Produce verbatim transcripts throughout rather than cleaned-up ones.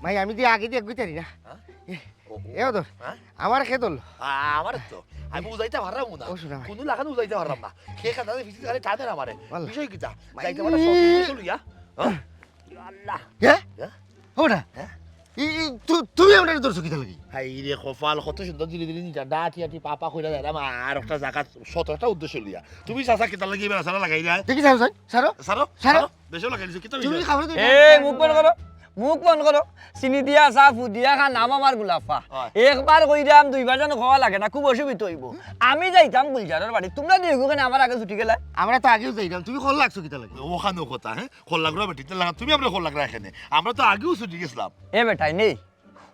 ভাই, আমি দি আগে দি এগুইতারি না। হ্যাঁ? এ, ও, ও, এও ধর। হ্যাঁ? আমার কে ধরলো? আ-, আমার তো। আমি বুঝাইতা পারলাম না। ও, শোনা ভাই। কোনো লাগানো বুঝাইতা পারলাম না। কে খান দাদা ভিজিট করে টানে না মারে। ওয়াল্লাহ। বিষয় কিতা? ভাই। যাইতে পারে সব কিছু লইয়া। হ্যাঁ? আল্লাহ। কে? হ্যাঁ? ওটা? হ্যাঁ? ই, ই, তু-, তুমি আমরা ধরছো কিতা লাগি? হাই রে কপাল, কত সুন্দর ধীরে ধীরে নিচা। ডাটি আটি পাপা কইরা যাইলাম, আর একটা জায়গা সতর্কটা উদ্দেশ্য লইয়া। তুমি চাচা কিতা লাগি এবার সারা লাগাই যায়? দেখি সারো, সারো, সারো। সারো, সারো। সারো। বেশি লাগাই দিছো, কিতা তুমি হইছে? খাবো তো এই, মুখ বন্ধ করো, মুখ বন্ধ করো। চিনি দিয়া চা, ফু দিয়া খা, নাম আমার গুলাফা। হয়। একবার কইরাম, দুইবার যেন খাওয়া লাগে না, খুব অসুবিধা হইব। আমি যাইতাম গুলজারর বাড়ি, তোমরা দুই ওখানে আমার আগে ছুটি গেলা। আমরা তো আগেও যাইতাম, তুমি কল লাগছো কিতা লাগি? ওখানেও কথা, হ্যাঁ? কল লাগরা বেটি, তে লাগা, তুমি আমরা কল লাগরা এখানে। আমরা তো আগেও ছুটি গেছিলাম। এ বেটাই নেই,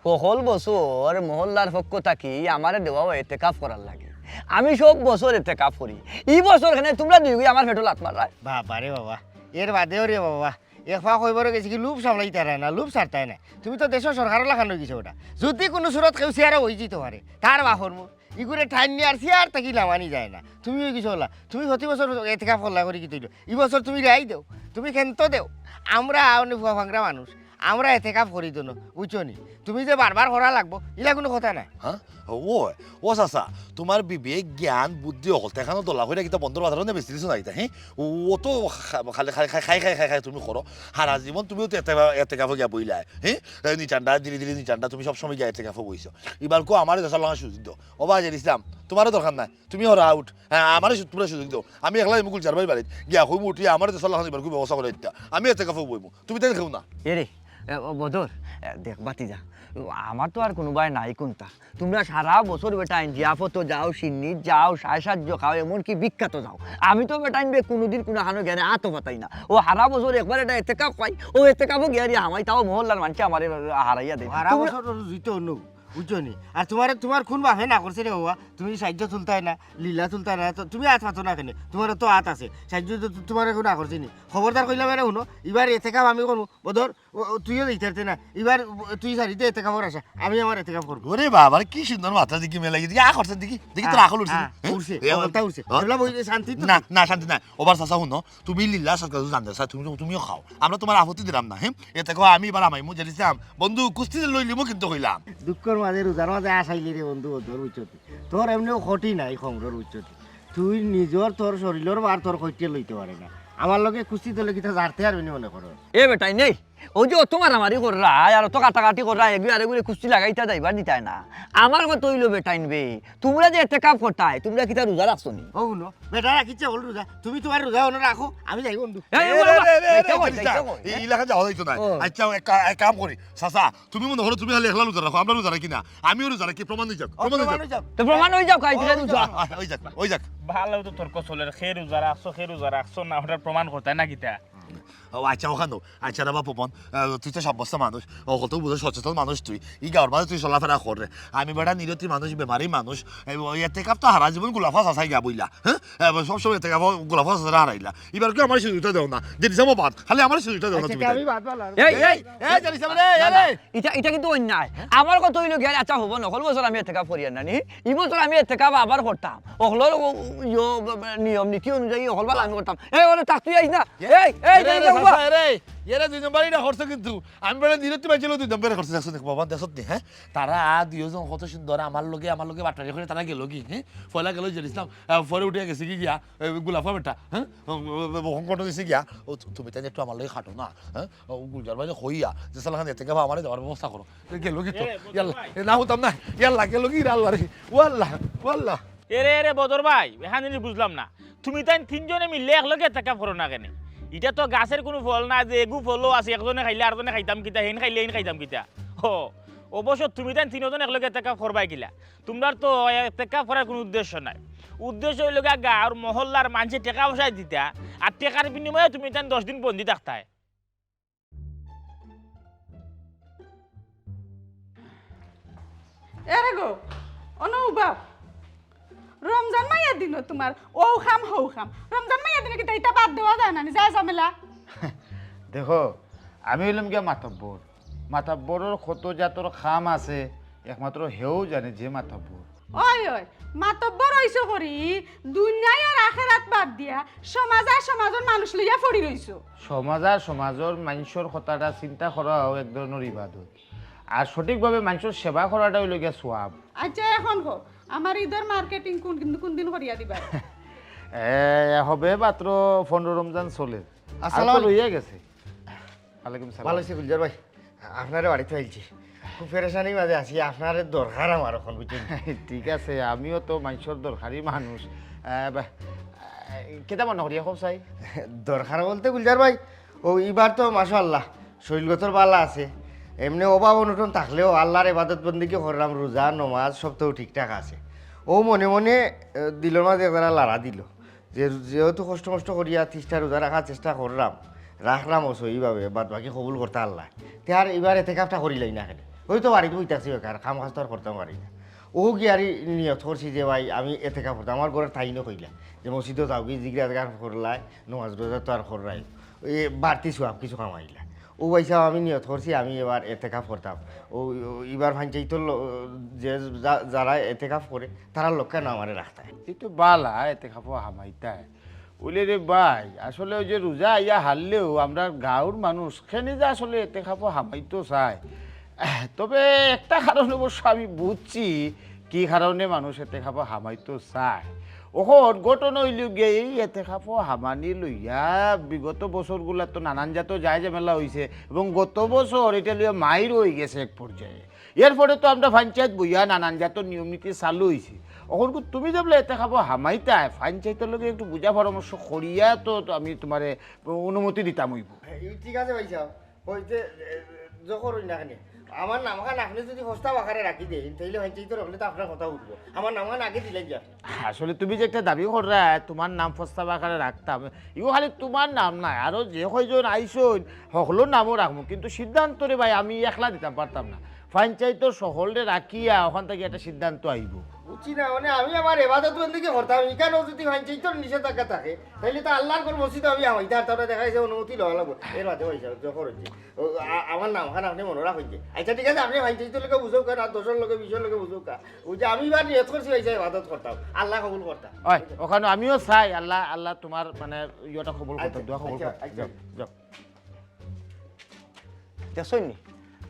হকল বছর মহল্লার পক্ষ থাকি আমারে দেওয়া হয় এতেকাফ করার লাগি। আমি সব বছর এতেকাফ করি। ই বছর এখানে তোমরা দুই ওই আমার পেটো লাত মাররায়। বাবা রে বাবা, এর বাদেও রে বাবা, এক পা কইবার গেছি কি, লোভ সামলাইতারায় না, লোভ ছাড়তায় না। তুমি তো দেশর সরকারর লাখান অই গেছো ওটা। যদি কোনো সুরত কেউ চেয়ারে বই যেতে পারে, তার বাপর মুখ। ইগুরে টাইন নিয়া আর চেয়ার থাকি লামানি যায় না। তুমি অই গেছো ওলা, তুমি প্রতি বছর এতেকাফ করলা করি কিতা অইলো? ই বছর তুমি রেহাই দেও, তুমি কেন্ত দেও। আমরা আওনি ফুয়া ফাংরা মানুষ, আমরা এতেকাফ করি তো না, বুঝছো নি? তুমি যে বারবার করা লাগবো, ইলা কোনো কথা নাই। হ্যাঁ? ও, ও চাচা, তোমার বিবেক, জ্ঞান, বুদ্ধি অকল, তেখানো দলা কইরা কিতা বন্দর বাজারো নে বেশি কিছু নাই তা, হ্যাঁ? ও, ও তো খা-, খালি খাই, খাই, খাই, খাই, খাই, খাই তুমি করো। হারা জীবন তুমিও তো এতে-, এতেকাফো গিয়া বইলায়, হ্যাঁ? এই নিচান্ডা, ধীরে ধীরে নিচান্ডা, তুমি সবসময় গিয়া এতেকাফো বইছো। এবার কো আমারে দেশর লাখান সুযোগ দাও। ও বাজার ইসলাম, তোমারও দরকার নাই, তুমি হরা আউট। হ্যাঁ, আমারে সু-, তোমরা সুযোগ দাও। আমি একলা এমু গুলজার ভাই বাড়িত গিয়া কইমু উঠি, আমারে দেশর লাখান এবার খুব ব্যবস্থা করে দিতা। আমি এতেকাফো বইমু, তুমি তাই খেও না। এ রে, এ, ও বদর, এ, দেখ বাতি যা, ও, আমার তো আর কোনো ভাই নাই কোনটা। তোমরা সারা বছর বেটাইন জিয়াফতো যাও, সিন্নিত যাও, সায় সাহায্য খাও, এমনকি বিখ্যাত যাও। আমি তো বেটাইন বে কোনোদিন কোনো হানো জ্ঞানে আতো পাতাই না। ও হারা বছর একবার এটা এতেকাফ পাই, ও এতেকাফো গিয়া রে হামাই তাও মহল্লার মানষে আমারে হারাইয়া দেয়। হারা তোমরা বছর রুজি তো অন্য, বুঝছো নি? আর তোমারে, তোমার কোন বাপে না করছে রে বাবা? তুমি সাহায্য তুলতায় না, লীলা তুলতায় না, তো তুমি আত পাতো না কেনে? তোমার তো আত আছে, সাহায্য তো তোমার কেউ না করছে নি। খবরদার কইলাম এরে হুনো, এবার এতেকাফ আমি করমু, বদর, ও, ও, তুইও দেখতে পারতে না। এবার তুই সারিতে এতেকাফর আশা, আমি আমার এতেকাফ করবো। ওরে বাবা, কি সুন্দর মাথা দেখি মেলা গেছে। আ, করছেন দেখি, দেখি তোর আ, আকল উঠছে আ, নি? হ্যাঁ? উঠছে, এ, অকলতা উঠছে। হ্যাঁ? এগুলা বই, শান্তি তো না, না, শান্তি নাই। ওবার চাচা হুনো, তুমি লীলা সৎকার জানতে চাই, তুমি, তুমিও খাও। আমরা তোমার আপত্তি দিলাম না, হ্যাঁ? এতেকাফ আমি এবার আমাইমু, জেরিসাম। বন্ধু, কুস্তি লইলিমু কিন্তু কইলাম। দুঃখর মাঝে, রোজার মাঝে আশাইলি রে বন্ধু, ও তোর উচ্চতি। তোর এমনিও ক্ষতি নাই, খমরর উচ্চতি। তুই নিজর তোর শরীরর বার তোর কইতে লইতে পারে না। আমার লগে কুস্তি দিলে কিতা জারতে পারবি নি মনে করো? এ বেটাই নেই, ওই যে অত মারামারি কররা, আর অত কাটাকাটি কররা, এগুলি আরেগুলি কুস্তি লাগাইতা যাইবার দিতায় না। আমার কথা অইলো বেটাইন বে, তোমরা যে এতেকাফ করতায়, তোমরা কিতা রোজা রাখছো নি? ও হুনো, বেটা রাখিছে হল রোজা, তুমি তোমার রোজা হলো রাখো, আমি যাই বন্ধু। এই, এ, ওই রে, বাবা, রে, রে, এই, রে, কই, এই, এই, কই? এই এলাকা যাওয়া যাইতো না। ও। আচ্ছা, এক কা-, এক কাম করি, চাচা, তুমি মনে করো তুমি খালি একলা রোজা রাখো, আমরা রোজা রাখি না, আমিও রোজা রাখি, প্রমাণ হয়ে যাক, ও, প্রমাণ হয়ে প্রমাণ যাক। হয়ে যাক। তো প্রমাণ হয়ে যাক, আইজ ও, রোজা। আ, আ, হয়ে যাক, হয়ে যাক। ভালো তো তর্ক চলের, কে রোজা রাখছো, কে রোজা রাখছো না, ওটার প্রমাণ করতে না কিতা? ও আচ্ছা, ওখানো। আচ্ছা রে বাপ পবন, আহ, তুই তো সাব্যস্ত মানুষ, ও কত বুঝো, সচেতন মানুষ তুই। ই গাঁওর মাঝে তুই চলাফেরা কর রে। আমি বেটা নিরতি মানুষ, বেমারি মানুষ। এই, ওই এতেকাফ তো হারা জীবন গুলাফা চাচাই গা বইলা, হ্যাঁ? এ, সবসময় এতেকাফ গুলাফা চাচারা হারাইলা। এবার কি আমার সুযোগটা দেও না? জেরিসামও বাদ, খালি আমার সুযোগটা দেও না আচ্ছা, তুমি তে আমি তাই। বাদ বালা। এই, এই, এই, জেরিসাম রে, এই রে। ইটা, ইটা কিন্তু অন্যায়। আমার কথা অইলো গিয়া, আচ্ছা, হবো না, হকল বছর আমি এতেকাফ করিয়ার না নি। ই বছর আমি এতেকাফ আবার করতাম। হকলর ও, ও, ইয়ো, নিয়ম নীতি অনুযায়ী হকল বালা আমি করতাম। এই, ওরে, থাক, তুই আইস না। এ, এই, এই, এরে, এই, এরে, এই, চাচা, এরে, এরে দুই নম্বর ইটা করছো কিন্তু। আমি বেটা নিরতি মাইছিল দুই নম্বরে করছে, দেখছো নি বাবা, দেখছো নি, হ্যাঁ? তারা দুইজন কত সুন্দর আমার লগে, আমার লগে বাটপারি করে তারা গেল কি, হ্যাঁ? পয়লা গেল জেরিসাম, আহ, পরে উঠে গেছে কি গিয়া, এ, গুলাফা বেটা, হ্যাঁ? ও, ও, ও, হংকট গেছে গিয়া। ও, তু-, তুমি তাই একটু আমার লগে খাটো না, হ্যাঁ? ও, গুলজার ভাই কইয়া, যে সালাখান এতেকাফ আমারে দেওয়ার ব্যবস্থা করো। এ, গেল কি তো? এ, বদর ইয়াল্লা, ভাই। এ, না হতাম না। ইয়াল্লা, গেল কি রে আল্লাহ রে? ও আল্লাহ, ও আল্লাহ। এরে, এরে, বদর ভাই, এখান জিনিস বুঝলাম না। তুমি তাই তিনজনে মিললে এক লগে এতেকাফ করো না কেনে? ইটা তো গাছের কোনো ফল না যে এগু ফলও আছে, একজনে খাইলে আরজনে খাইতাম কিতা, হেন খাইলে হেন খাইতাম কিতা? ও, অবশ্য তুমি তাই তিনজন এক লগে এতেকাফ করবায় কিলা? তোমরার তো এতেকাফ করার কোনো উদ্দেশ্য নাই। উদ্দেশ্য অইলো গিয়া গাঁওর মহল্লার মানষে টেকা পয়সা দিতা, আর টেকার বিনিময়ে তুমি তাই দশ দিন বন্দি থাকতায়। এরে গো, অনো উবাও। রমজান মাইয়া দিনো তোমার ও খাম হউ খাম। রমজান মাইয়া দিনো কিতা ইতা বাদ দেওয়া যায় না নি, যায় ঝামেলা। দেখো, আমি অইলাম গিয়া মাতব্বর। মাতব্বরর কত জাতর খাম আছে, একমাত্র হেউ জানে যে মাতব্বর। ওই ওই, মাতব্বর অইছো করি, দুনিয়া আর আখেরাত বাদ দিয়া সমাজ আর সমাজর মানুষ লইয়া পড়ি রইছো। সমাজ আর সমাজর মানষর কথাটা চিন্তা করাও এক ধরনর ইবাদত। আর সঠিকভাবে মানষর সেবা করাটা অইলো গিয়া সওয়াব। আচ্ছা, এখন কও, আমার ঈদর মার্কেটিং কোন কোন দিন করিয়া দিবা? এ, হবে মাত্র পনেরো রমজান চলের। আর তো আসসালামু আলাইকুম। রইয়া গেছে। ওয়ালাইকুম সালাম। ভালা আছি গুলজার ভাই, আপনারে বাড়িত পাইছি। খুব পেরেশানির মাঝে আছি, আপনারে দরকার আমার এখন, বুঝছইন? ঠিক আছে, আমিও তো মানষর দরকারি মানুষ। আহ, বা- আহ, কিতা মনো করিয়া কও চাই? দরকার বলতে গুলজার ভাই, ও ইবার তো মাশাআল্লাহ শরীরগতর বালা আছে, এমনে অভাব অনটন থাকলেও আল্লার ইবাদত বন্দেগি করলাম, রোজা নমাজ সব তো ঠিকঠাক আছে। ও মনে মনে আহ, দিলর মাঝে একজরা লারা দিল যে যেহেতু কষ্ট মষ্ট করিয়া তিরিশটা রোজা রাখার চেষ্টা করলাম, রাখলাম ও সহিভাবে, বাদ বাকি কবুল করতা আল্লায়। তে আর ইবার এতেকাফটা করিলাই না কেনে? ওই তো বাড়িত বই থাকছি বেকার, কাম কাজ তো আর করতাম পারি না। ও গিয়ারি নিয়ত করছি যে ভাই আমি এতেকাফ করতাম, আমার ঘরর তাইনও কইলা যে মসজিদো যাওগি, জিকির আজকার করলায়, নমাজ রোজা তো আর করলাই, এই বাড়তি সওয়াব কিছু কামাইলা। ও ভাই সাহেব, আমি নিয়ত করছি আমি এবার এতেকাফ করতাম। ও ও- ইবার পঞ্চায়েতর লো- যে যা- যারা এতেকাফ করে তারার লগে আমারে রাখতায়। ই তো বালা, এতেকাফো হামাইতায়। ওইলে রে ভাই, আসলে ওই যে রোজা আইয়া হারলেও আমরার গাঁওর মানুষ কেনে যে আসলে এতেকাফো হামাইতো চায়। তবে একটা কারণ অবশ্য আমি বুঝছি, কি কারণে মানুষ এতেকাফো হামাইতো চায়। অখন ঘটনা অইলো গিয়া এই এতেকাফো হামানি লইয়া বিগত বছরগুলা তো নানান জাত যায় ঝামেলা অইছে এবং গত বছর এটা লইয়া মাইর অই গেছে এক পর্যায়ে। এরপরে তো আমরা পঞ্চায়েত বইয়া নানান জাত নিয়ম নীতি চালু অইছে। অখন কু তুমি যেবলা এতেকাফো হামাইতায়, পঞ্চায়েতর লগে একটু বুঝা পরামর্শ করিয়া তো তো আমি তুমারে অনুমতি দিতাম অইবো। এই ঠিক আছে ভাই সাহেব, ওই যে এ, যখন ওই না কেনে আমার নামখান আপনি যদি প্রস্তাব আকারে রাখি দেন, তাইলে পঞ্চায়েতর হকলে তো আপনার কথা উঠবো। আমার নামখান আগে দিলেন যে আপনি। আসলে তুমি যে একটা দাবি কররায়, তুমার নাম প্রস্তাব আকারে রাখতাম, ইও খালি তুমার নাম নায়, আরো যে কয়জন আইছইন, হকলর নামও রাখমু, কিন্তু সিদ্ধান্ত রে ভাই আমি একলা দিতাম পারতাম না। পঞ্চায়েতর হকলরে রাখিয়া অখান থাকি একটা সিদ্ধান্ত আইবো। বুঝছি না, মানে আমি আমার এবাদত বন্দেগি করতাম, ইখানেও যদি পঞ্চায়েতর নিষেধাজ্ঞা থাকে, তাইলে তো আল্লার ঘর মসজিদ আমি হামাইতাম, তারপরে দেখা গেছে অনুমতি লওয়া লাগবো। এর বাদে ভাই সাহেব, যখন ওই যে, ও, আ- আমার নামখান আপনি মনে রাখইন যে। আচ্ছা ঠিক আছে, আপনি পঞ্চায়েতর লগে বুঝউক্কা, আর দশর লগে, বিশর লগে বুঝউক্কা। ওই যে আমি এবার নিয়ত করছি ভাই সাহেব এবাদত করতাম, আল্লায় কবুল করতা। ওই, অখানো আমিও চাই আল্লায়, আল্লায় তুমার মানে ইয়েটা কবুল করতা, আচ্ছা, দোয়া কবুল আচ্ছা, করতা। আচ্ছা। যাও, যাও। দেখছইন নি?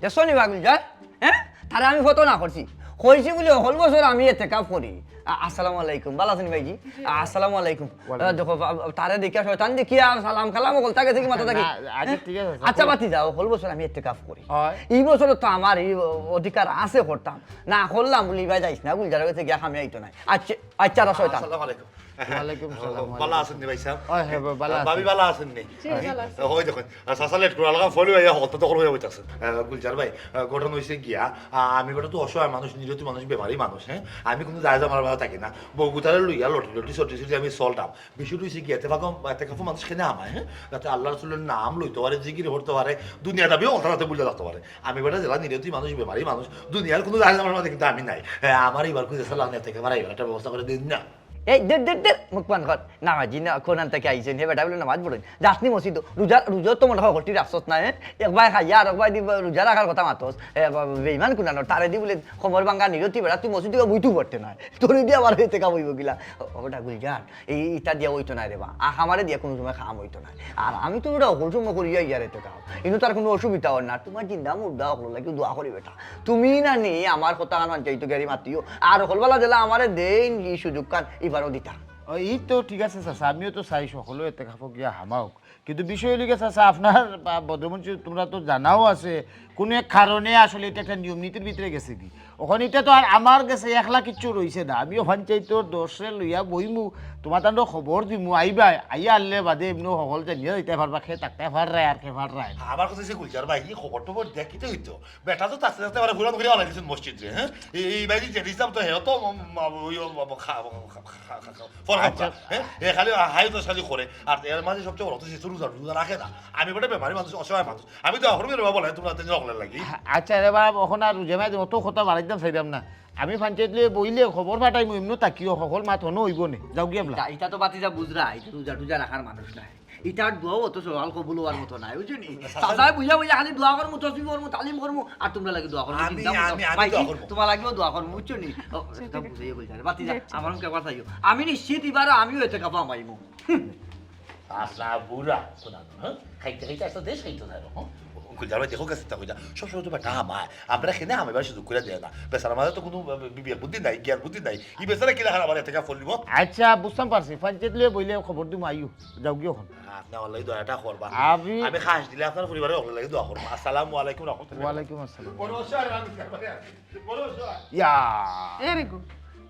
দেখছইন নি বা গুলজার? হ্যাঁ? তারে আমি ফটো না করছি। কইছি বুলি হকল বছর আমি এতেকাফ করি। আ- আসসালামু আলাইকুম। বালা আছইন নি ভাইজি? আসসালামু আলাইকুম। আ, দেখো, বা- বা- তারে দেখিয়া শয়তান দেখিয়া সালাম কালাম হকলতা গেছে গি মাথা থাকি? না, আচ্ছা, ঠিক আছে, আচ্ছা। আচ্ছা, বাতি যাও, হকল বছর আমি এতেকাফ করি। হয়। ই বছর তো আমার ই অধিকার আছে করতাম। না করলাম বুলি ইবায় যাইস না, গুলজারর গেছে গিয়া কামে আইতো নায়। আচ্ছা, আচ্ছা, রা শয়তান। আসসালামু আলাইকুম। ওয়ালাইকুম সালাম, ভালা আছইন নি ভাই সাহেব? হয়, হয়, বা-, ভালা আছি। ভাবি ভালা আছইন নি? ওই দেখইন, চাচা লেট করে আলগা ফলো ভাইয়া হকলতা দখল অইয়া বইতাছে। আহ, গুলজার ভাই, আহ, ঘটনা অইছে গিয়া, আহ, আমি বেটা তো অসহায় মানুষ, নিরতি মানুষ, বেমারি মানুষ, হ্যাঁ? আমি কুনু যায় জামার বাধা থাকি না। বউগুতারে লইয়া লটি লটি সটি সটি আমি চলতাম। বিষয়টা অইছে গিয়া, এতেকাফো, এতেকাফো মানুষ কেনে হামায়, হ্যাঁ? যাতে আল্লার রসুলর নাম লইতো পারে, জিকির করতো পারে, দুনিয়ার দাবিও কথা যাতে ভুলে থাকতো পারে। আমি বেটা যেলা নিরতি মানুষ, বেমারি মানুষ, দুনিয়ার কুনু যায় জামার মাঝে কিন্তু আমি নাই। হ্যাঁ, আমার ইবার খুঁজে সালাম এতেকাফো পারাইবার একটা ব্যবস্থা করি দেইন না। এই দের দের দের, মুখ বন্ধ কর। নামাজি না, কোনান থাকি আইছইন, হে বেটা বুলে নামাজ পড়ইন। যাস নি মসজিদো, রোজা, রোজা তো মনে হয় হকলটি রাখছস না, হ্যাঁ? একবার খাইয়া আর একবার দি রোজা রাখার কথা মাতস। এ, বা-, বেইমান কুনানর, তারে দি বুলে কমর ভাঙ্গা নিরতি বেটা, তুই মসজিদো বইতেও পারতে নায়। তোরে দি আবার এতেকাফ অইবো কিলা? ও, ও বেটা গুলজার, এই ইতা দিয়া অইতো নায় রে বা। আ, আমারে দিয়া কুনু সময় কাম অইতো নায়। আর আমি তো বেটা হকল সময় করিয়া ইয়ার এতেকাফ। ইনো তার কুনু অসুবিধা অর না। তুমার জিন্দা মুর্দা হকলর লাগি দোয়া করি বেটা। তুমি না নি আমার কথা কান মানতে অইতো গেরি মাতিও। আর হকল বালা যেলা আমারে দেইন ই সুযোগ খান ইবারও দিতা। ও, ই তো ঠিক আছে চাচা, আমিও তো চাই হকলে এতেকাফো গিয়া হামাউক। কিন্তু বিষয় অইলো গি চাচা, আপনার বা-, ভদ্রমন্ত্রী তুমরা তো জানাও আছে, কুনু এক কারণে আসলে ইটা একটা নিয়ম নীতির ভিতরে গেছে গি। অখন ইটা তো আর আমার গেছে একলা কিচ্ছু রইছে না, আমিও পঞ্চায়েতর দশরে লইয়া বইমু, তুমার তানরে খবর দিমু, আইবায়, আইয়া আনলে বাদে এমনেও হকল জানিয়া যাইতায় পারবা, কে থাকতায় পাররায় আর কে পাররায় না। আমার কথা অইছে গুলজার ভাই, ই খবর টবর দেখিতে অইতো। বেটা তো থাকতে থাকতে আবার পুরান করিয়া আনাই দিছইন মসজিদরে, হ্যাঁ? এই, এই ভাই যে ইসলাম তো হেও তো ম-, ম-, ওই ও ম-, ম-, খা-, খা-, খা-, খা-, খা-, খা-, ফরহাদ আচ্ছা। খা, হ্যাঁ? এ খালি হাই তো শালি করে। আর এর মাঝে সবচেয়ে বড় তো সে রোজা, রোজা রাখে না। আমি বেটা বেমারি মানুষ, অসহায় মানুষ। আমি তো এখন বেরোবা বলে তোমরা তিন হকলর লাগি। আচ্ছা রে বাপ, অখন আর রোজা মাঝে অত কথা বাড়াইতাম চাইরাম না। আমি পঞ্চায়েত লইয়া বইলে খবর পাঠাইমু, এমনেও থাকিও, হকল মাত হনো অইবো নে। যাওগি এবলা। ইতা, ইতা তো বাতিজা বুঝরা, ইতা রোজা টুজা রাখার মানুষ নায়। ইতার দোয়াও অত সওয়াল কবুল অওয়ার মতো নায়, বুঝছো নি? চাচায় বুঝা বুঝা খালি দোয়া করমু, তসবি করমু, তালিম করমু, আর তুমরার লাগি দোয়া করমু। আমি, চিন্তা করো না। আমি, আমি ভাইজি, দোয়া করমু। তুমার লাগিও দোয়া করমু, বুঝছো নি? ও, আচ্ছা, এটা ঠিক আছে। বুঝাইয়া কইতাম। বাতিজা, জি, ঠিক আমার আছে। কেবার চাইও। আমি নিশ্চিত ইবারও আমিও এতেকাফো হামাইমু। হুম। আচ্ছা, বুড়া, শোনা তো, হ্যাঁ? খাইতে খাইতে আস্তা দেশ খাইতে থাকো, হ্যাঁ? অঙ্কুল, যারা দেখো গেছে তা কইলা, সব সময় তো বেটা হামায়। আমরা খেনে হামাইবার সুযোগ করে দেয় না। বেচারা মাঝে তো কোনো, আহ, বিবেক বুদ্ধি নাই, জ্ঞান বুদ্ধি নাই। ই বেচারা কিলা খারাপ আর এতেকাফ করিব? আচ্ছা, বুঝতাম পারছি। পঞ্চায়েত লইয়া বইলে খবর দিমু, আইও। যাও গিয়ে অখন। আপনি আমার লাগি দোয়াটা করবা। আমি আমি খাস দিলে আপনার পরিবারের হকলের লাগি দোয়া করবো। আসসালামু আলাইকুম রহমতুল্লাহ। ওয়ালাইকুম আসসালাম। বড় সাহেব, আমি বড় সাহেব। ইয়া। এরে গো,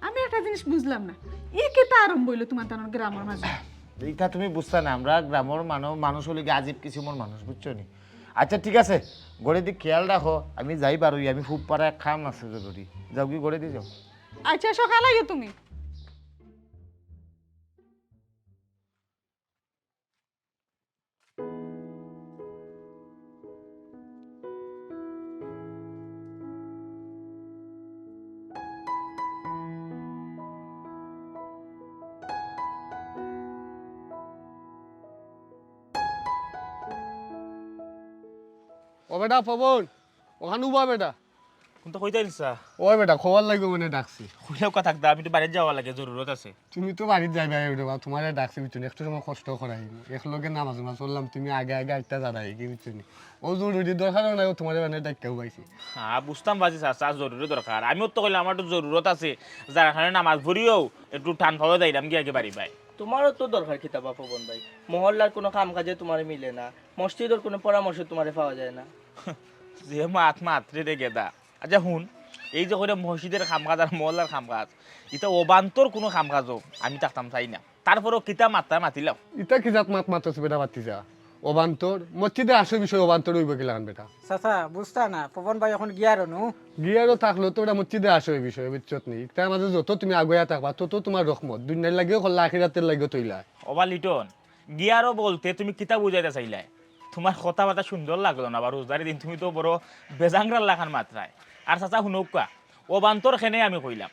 আমি একটা জিনিস বুঝলাম না। ই কিতা আরম্ভ অইলো তুমার তানোর গ্রামর মাঝে? ইটা তুমি বুঝতা না, আমরা গ্রামর মানব, মানুষ অইলে গিয়া আজীব কিসিমর মানুষ, বুঝছো নি? আচ্ছা, ঠিক আছে, ঘড়ির দিক খেয়াল রাখো, আমি যাই বারই, আমি খুব পারা এক কাম আছে জরুরি। যাও গি ঘড়ি দি যাও। আচ্ছা, সকাল আইও তুমি। ও বেটা পবন, ওখান উবা বেটা। কোনটা কইতায় নি চাচা? ওই বেটা, খবর লাগবো মানে ডাকছি। কইলেও কথা থাকতা, আমি তো বাড়িত যাওয়া লাগে, জরুরত আছে। তুমি তো বাড়িত যাইবায় রে বা, তুমারে ডাকছি বুঝছো নি, একটু সময় কষ্ট করাই। এক লগে নামাজ নামাজ পড়লাম, তুমি আগে আগে আইতা যারাই কি বুঝছো নি? ও জরুরি দরকার নাই, ও তুমারে মানে ডাকিয়া উবাইছি। হ্যাঁ, বুঝতাম পারছি চাচা, জরুরি দরকার। আমিও তো কইলাম আমার তো জরুরত আছে, যার কারণে নামাজ পড়িয়াও একটু টান পাওয়া যাইলাম গিয়া আগে বাড়ি ভাই। তুমারও তো দরকার কিতা বা পবন ভাই, মহল্লার কোনো কাম কাজে তুমারে মিলে না, মসজিদর কোনো পরামর্শ তুমারে পাওয়া যায় না। যে মাত মাতরে রে গেদা। আচ্ছা হুন, এই যে কইরা মসজিদর কাম কাজ আর মহল্লার কাম কাজ, ইতা অবান্তর কোনো কাম কাজ হোক, আমি থাকতাম চাই না। তারপরেও কিতা মাতরায় মাতিলাও। ইতা কি জাত মাত মাতছ বেটা বাতিজা? অবান্তর? মসজিদে আসো বিষয় অবান্তর অইবো কিলাখান বেটা? চাচা, বুঝতা না, পবন ভাই অখন গিয়ারো নু। গিয়ারো থাকলেও তো বেটা মসজিদে আসো এই বিষয়ে, বুঝছত নি? ইতার মাঝে যত তুমি আগুয়াইয়া থাকবা, তত তুমার রহমত। দুনিয়ার লাগিও করলা, আখিরাতের লাগিও তইলা। ওবা লিটন, গিয়ারো বলতে তুমি কিতা বুঝাইতা চাইলায়? তুমার কথাবার্তা সুন্দর লাগলো না, বা রোজদারি দিন তুমি তো বড় বেজাংরার লাখান মাতরায়। আর চাচা হুনউক্কা, অবান্তর খেনে আমি কইলাম,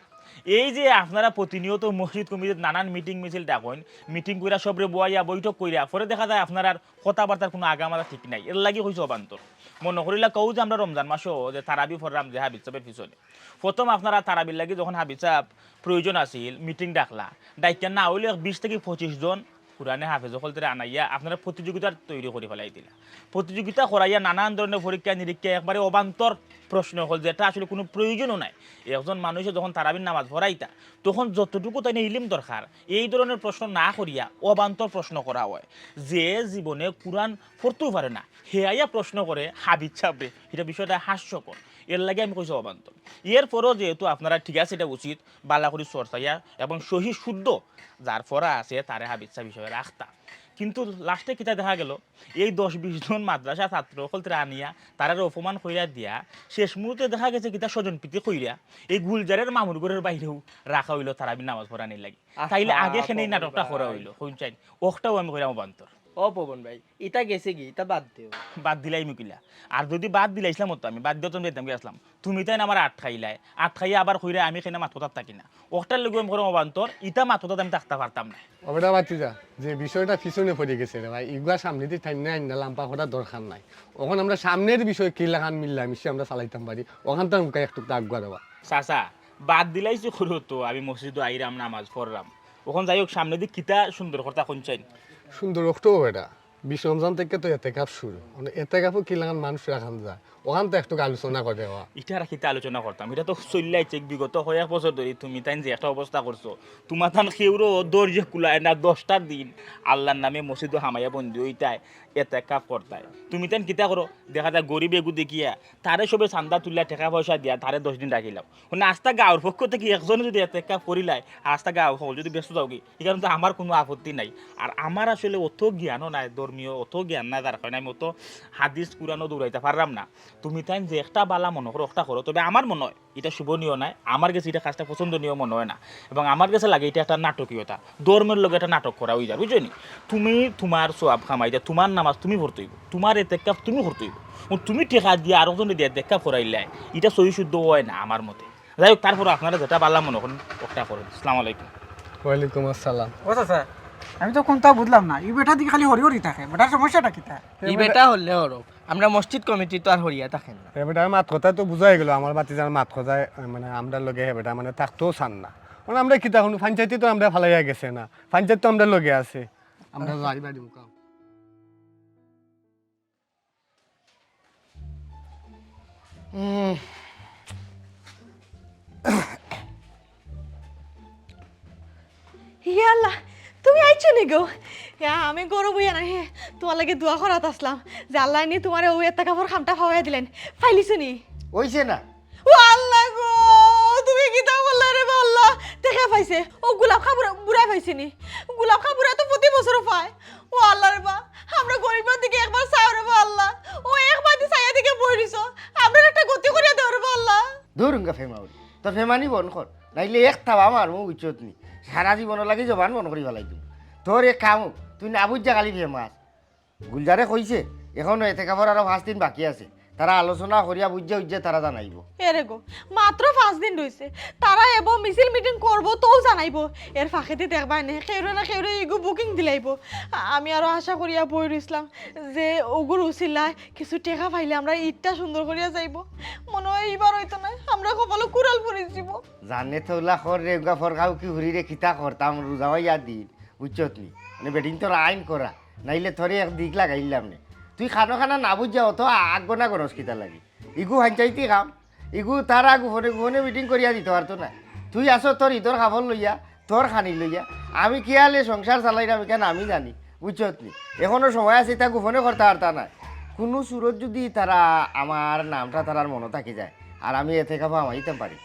এই যে আপনারা প্রতিনিয়ত মসজিদ কমিটিত নানান মিটিং মিছিল ডাকইন, মিটিং কইরা সবরে বওয়াইয়া বৈঠক কইরা পরে দেখা যায় আপনারার কথাবার্তার কোনো আগামাথা ঠিক নাই, এর লাগি কইছি অবান্তর। মনো করিলা কও যে আমরা রমজান মাসো যে তারাবি পড়রাম যে হাফিজ সাবর পিছনে, প্রথম আপনারা তারাবির লাগি যখন হাফিজ সাব প্রয়োজন আছিল, মিটিং ডাকলা, ডাকিয়া না অইলে এক বিশ থাকি পঁচিশ জন কুরআনে হাফেজ অকলতরে আনাইয়া আপনারা প্রতিযোগিতার তৈরি করি ফালাই দিলা। প্রতিযোগিতা করাইয়া নানান ধরনের পরীক্ষা নিরীক্ষা, একবারে অবান্তর প্রশ্ন অকল, যেটা আসলে কোনো প্রয়োজনও নাই। একজন মানুষে যখন তারাবির নামাজ পড়াইতা, তখন যতটুকু তাইন ইলিম দরকার, এই ধরনের প্রশ্ন না করিয়া অবান্তর প্রশ্ন করা অয়। যে জীবনে কুরআন পড়তেও পারে না, হে আইয়া প্রশ্ন করে হাফিজ সাবরে, ইটা বিষয়টা হাস্যকর। এর লাগি আমি কইছি অবান্তর। এরপরও যেহেতু আপনারা, ঠিক আছে, ইটা উচিত, বালা করি চর্চাইয়া এবং সহি শুদ্ধ যার পড়া আছে তারে হাফিজ সাব হিসাবে রাখতা। কিন্তু লাস্টে কিতা দেখা গেল, এই দশ বিশ জন মাদ্রাসা ছাত্র অকলতরে আনিয়া তারারে অপমান কইরা দিয়া শেষ মুহূর্তে দেখা গেছে কিতা স্বজনপ্রীতি কইরা এই গুলজারের মামুর ঘরর বাইরেউ রাখা অইলো তারাবির নামাজ পড়ানির লাগি। আহা, তাইলে আগে কেনে এই নাটকটা করা অইলো? কইন চাইন, অখটাউ আমি কইরাম অবান্তর। ও পবন ভাই, ইতা গেছে গি, ইতা বাদ দেও। বাদ দিলাইমু কিলা? আর যুদি বাদ দিলাইছলাম অতো আমি, বাদ দিয়াউ তো আমি যাইতাম গি আছলাম। তুমি তাইন আমারে আটকাইলায়, আটকাইয়া আবার কইরায় আমি কেনে মাত কথাত থাকি না। অখটার লাগিও আমি কইরাম অবান্তর, ইতা মাত কথাত আমি থাকতাম পারতাম নায়। ও বেটা বাতিজা, যে বিষয়টা পিছনে পড়ি গেছে রে ভাই, ইগুয়া সামনেদি টাইন্না আইন্না লাম্বা করার দরকার নাই। অখন আমরা সামনের বিষয়ে কিলাখান মিল্লামিশি আমরা চালাইতাম পারি, অখানতা মুখা একটুকটা আগুয়া দেওয়া। চাচা, বাদ দিলাইছি করো তো, আমি মসজিদো আইরাম, নামাজ পড়রাম। অখন যাই হোক, সামনেদি কিতা সুন্দর করতা কইন চাইন। সুন্দর অখটাউ বেটা। বিশ রমজান থাকি তো এতেকাফ শুরু। মানে এতেকাফো কিলাখান মানুষ রাখান যায়, অখানতা একটুক আলোচনা করে দেওয়া। ইটা আর কিতা আলোচনা করতাম, ইটা তো চলিয়া আইছে বিগত কয়েক বছর ধরি। তুমি তাইন যে একটা অবস্থা করছো, তুমার তান কেউরও দরজা কুলায় না, দশটা দিন আল্লার নামে মসজিদো হামাইয়া বন্দি অইতায়, এতেকাফ করতায়। তুমি তাইন কিতা করো, দেখা যায় গরিব এগু দেখিয়া তারে সবে চান্দা তুলিয়া টেকা পয়সা দিয়া তারে দশ দিন রাখিলাও। মানে আস্তা গাঁওর পক্ষ থাকি একজনে যুদি এতেকাফ করিলায়, আর আস্তা গাঁও হকল যুদি ব্যস্ত যাওগি, ইখানো তো আমার কুনু আপত্তি নাই। আর আমার আসলে অতো জ্ঞানও নাই, ধর্মীয় অতো জ্ঞান নাই, যার কারণে আমি অতো হাদিস কুরআনও দৌড়াইতা পাররাম না। তুমি তাইন যে একটা বালা মনো করো, একটা করো। তবে আমার মনো অয় ইটা শোভনীয় নায়, আমার গেছে ইটা কাজটা পছন্দনীয় মনো অয় না। এবং আমার গেছে লাগে ইটা একটা নাটকীয়তা, ধর্মর লগে একটা নাটক করা অইযার, বুঝছো নি? তুমি তুমার সওয়াব কামাইতায়, তুমার নামাজ তুমি পড়তে অইবো, তুমার এতেকাফ তুমি করতে অইবো। ও তুমি টেকা দিয়া আরকজনরে দিয়া এতেকাফ করাইলায়, ইটা সহি শুদ্ধ অয় না আমার মতে। যাই হোক, তারপরও আপনারা যেটা বালা মনো করইন, ওটা করইন। আসসালামু আলাইকুম। ওয়ালাইকুম আসসালাম। ও চাচা, আমি তো কুনতা বুঝলাম না, ই বেটা দেখি খালি হরি হরি থাকে, বেটার সমস্যাটা কিতা? ই বেটা হরলে হরক, আমরা মসজিদ কমিটি তো আর হরিয়া থাকে না। এ বেটার মাত কথা তো বুঝাই গেল, আমার ভাতিজার মাত কথায়, মানে, আমরার লগে হে বেটা, মানে, থাকতেও চার না। মানে, আমরা কিতা কুনু পঞ্চায়েতে তো আমরা ফালাইয়া গেছে না, পঞ্চায়েত তো আমরার লগে আছে। আমরা যাই বাড়ি মুকাও। উম। ইয়া আল্লাহ, তুমি আইছো নি গো? ইয়া, আমি গরম অইয়া না হে, তুমার লাগি দোয়া করাত আছলাম যে আল্লায় নি তুমারে অউ এতেকাফর কামটা পাওয়াইয়া দিলাইন। পাইলিছো নি? অইছে না। ও আল্লাহ গো, তুমি কিতা করলায় রে বা আল্লাহ? টেকা পাইছে, অউ গোলাপ খাঁ বুড়া, বুড়ায় পাইছে নি? গোলাপ খাঁ বুড়ায় তো প্রতি বছরও পায়। ও আল্লাহ রে বা, আমরা গরিবর দিকে একবার চাও রে বা আল্লাহ। অউ একবার দি চাইয়া দিকে বই রইছো, আমরার একটা গতি করিয়া দেও রে বা আল্লাহ। দূর হুঙ্গা ফেমাউরি, তোর ফেমানি বন্ধ কর, নাইলে এক থাবা মারমু বুঝছত নি। সারা জীবনর লাগি জবান বন্ধ করি ফালাইমু। তোর এক কাম অউক, তুই না বুঝছা খালি ফেমাস। গুলজারে কইছে, এখনো এতেকাফর আরো পাঁচ দিন বাকি আছে। তারা আলোচনা করিয়া বুঝিয়া উজ্জা তারা জানাইবো। এরে গো, মাত্র পাঁচ দিন রইছে। তারা এবো, মিছিল মিটিং করবো, তউ জানাইবো। এর ফাঁকেদি দেখবায় নে, কেউরে না কেউরে ইগু বুকিং দিলাইবো। আ-, আমি আরো আশা করিয়া বই রইছলাম যে অগুর উছিলায় কিছু টেকা পাইলে আমরার ইদটা সুন্দর করিয়া যাইবো। মনো অয় ইবার অইতো নায়, আমরার কপালো কুড়াল পড়ি যিবো। জানে তো অলা কর রে, উগা ফরকাও কি হুরি রে, কিতা করতাম রোজা অইয়া দিন। বুঝছত নি? মানে বেটিন তোর আইন করা, নাইলে তোরে এক দিক লাগাইলাম নে। তুই খানো খানা না বুঝিয়া অত আগ না করস কিতা লাগি? ইগু পঞ্চায়েতি কাম, ইগু তারা গোপনে গোপনে মিটিং করিয়া দিতো পারতো না। তুই আছস তোর ইদর কাপড় লইয়া, তোর খানি লইয়া, আমি কিয়ালে সংসার চালাইরাম ইখান আমি জানি, বুঝছত নি? এখনো সময় আছে, ইতা গোপনে করতা পারতা নায়। কুনু সুরত যুদি তারা আমার নামটা তারার মনো থাকি যায়, আর আমি এতেকাফো হামাইতাম পারি,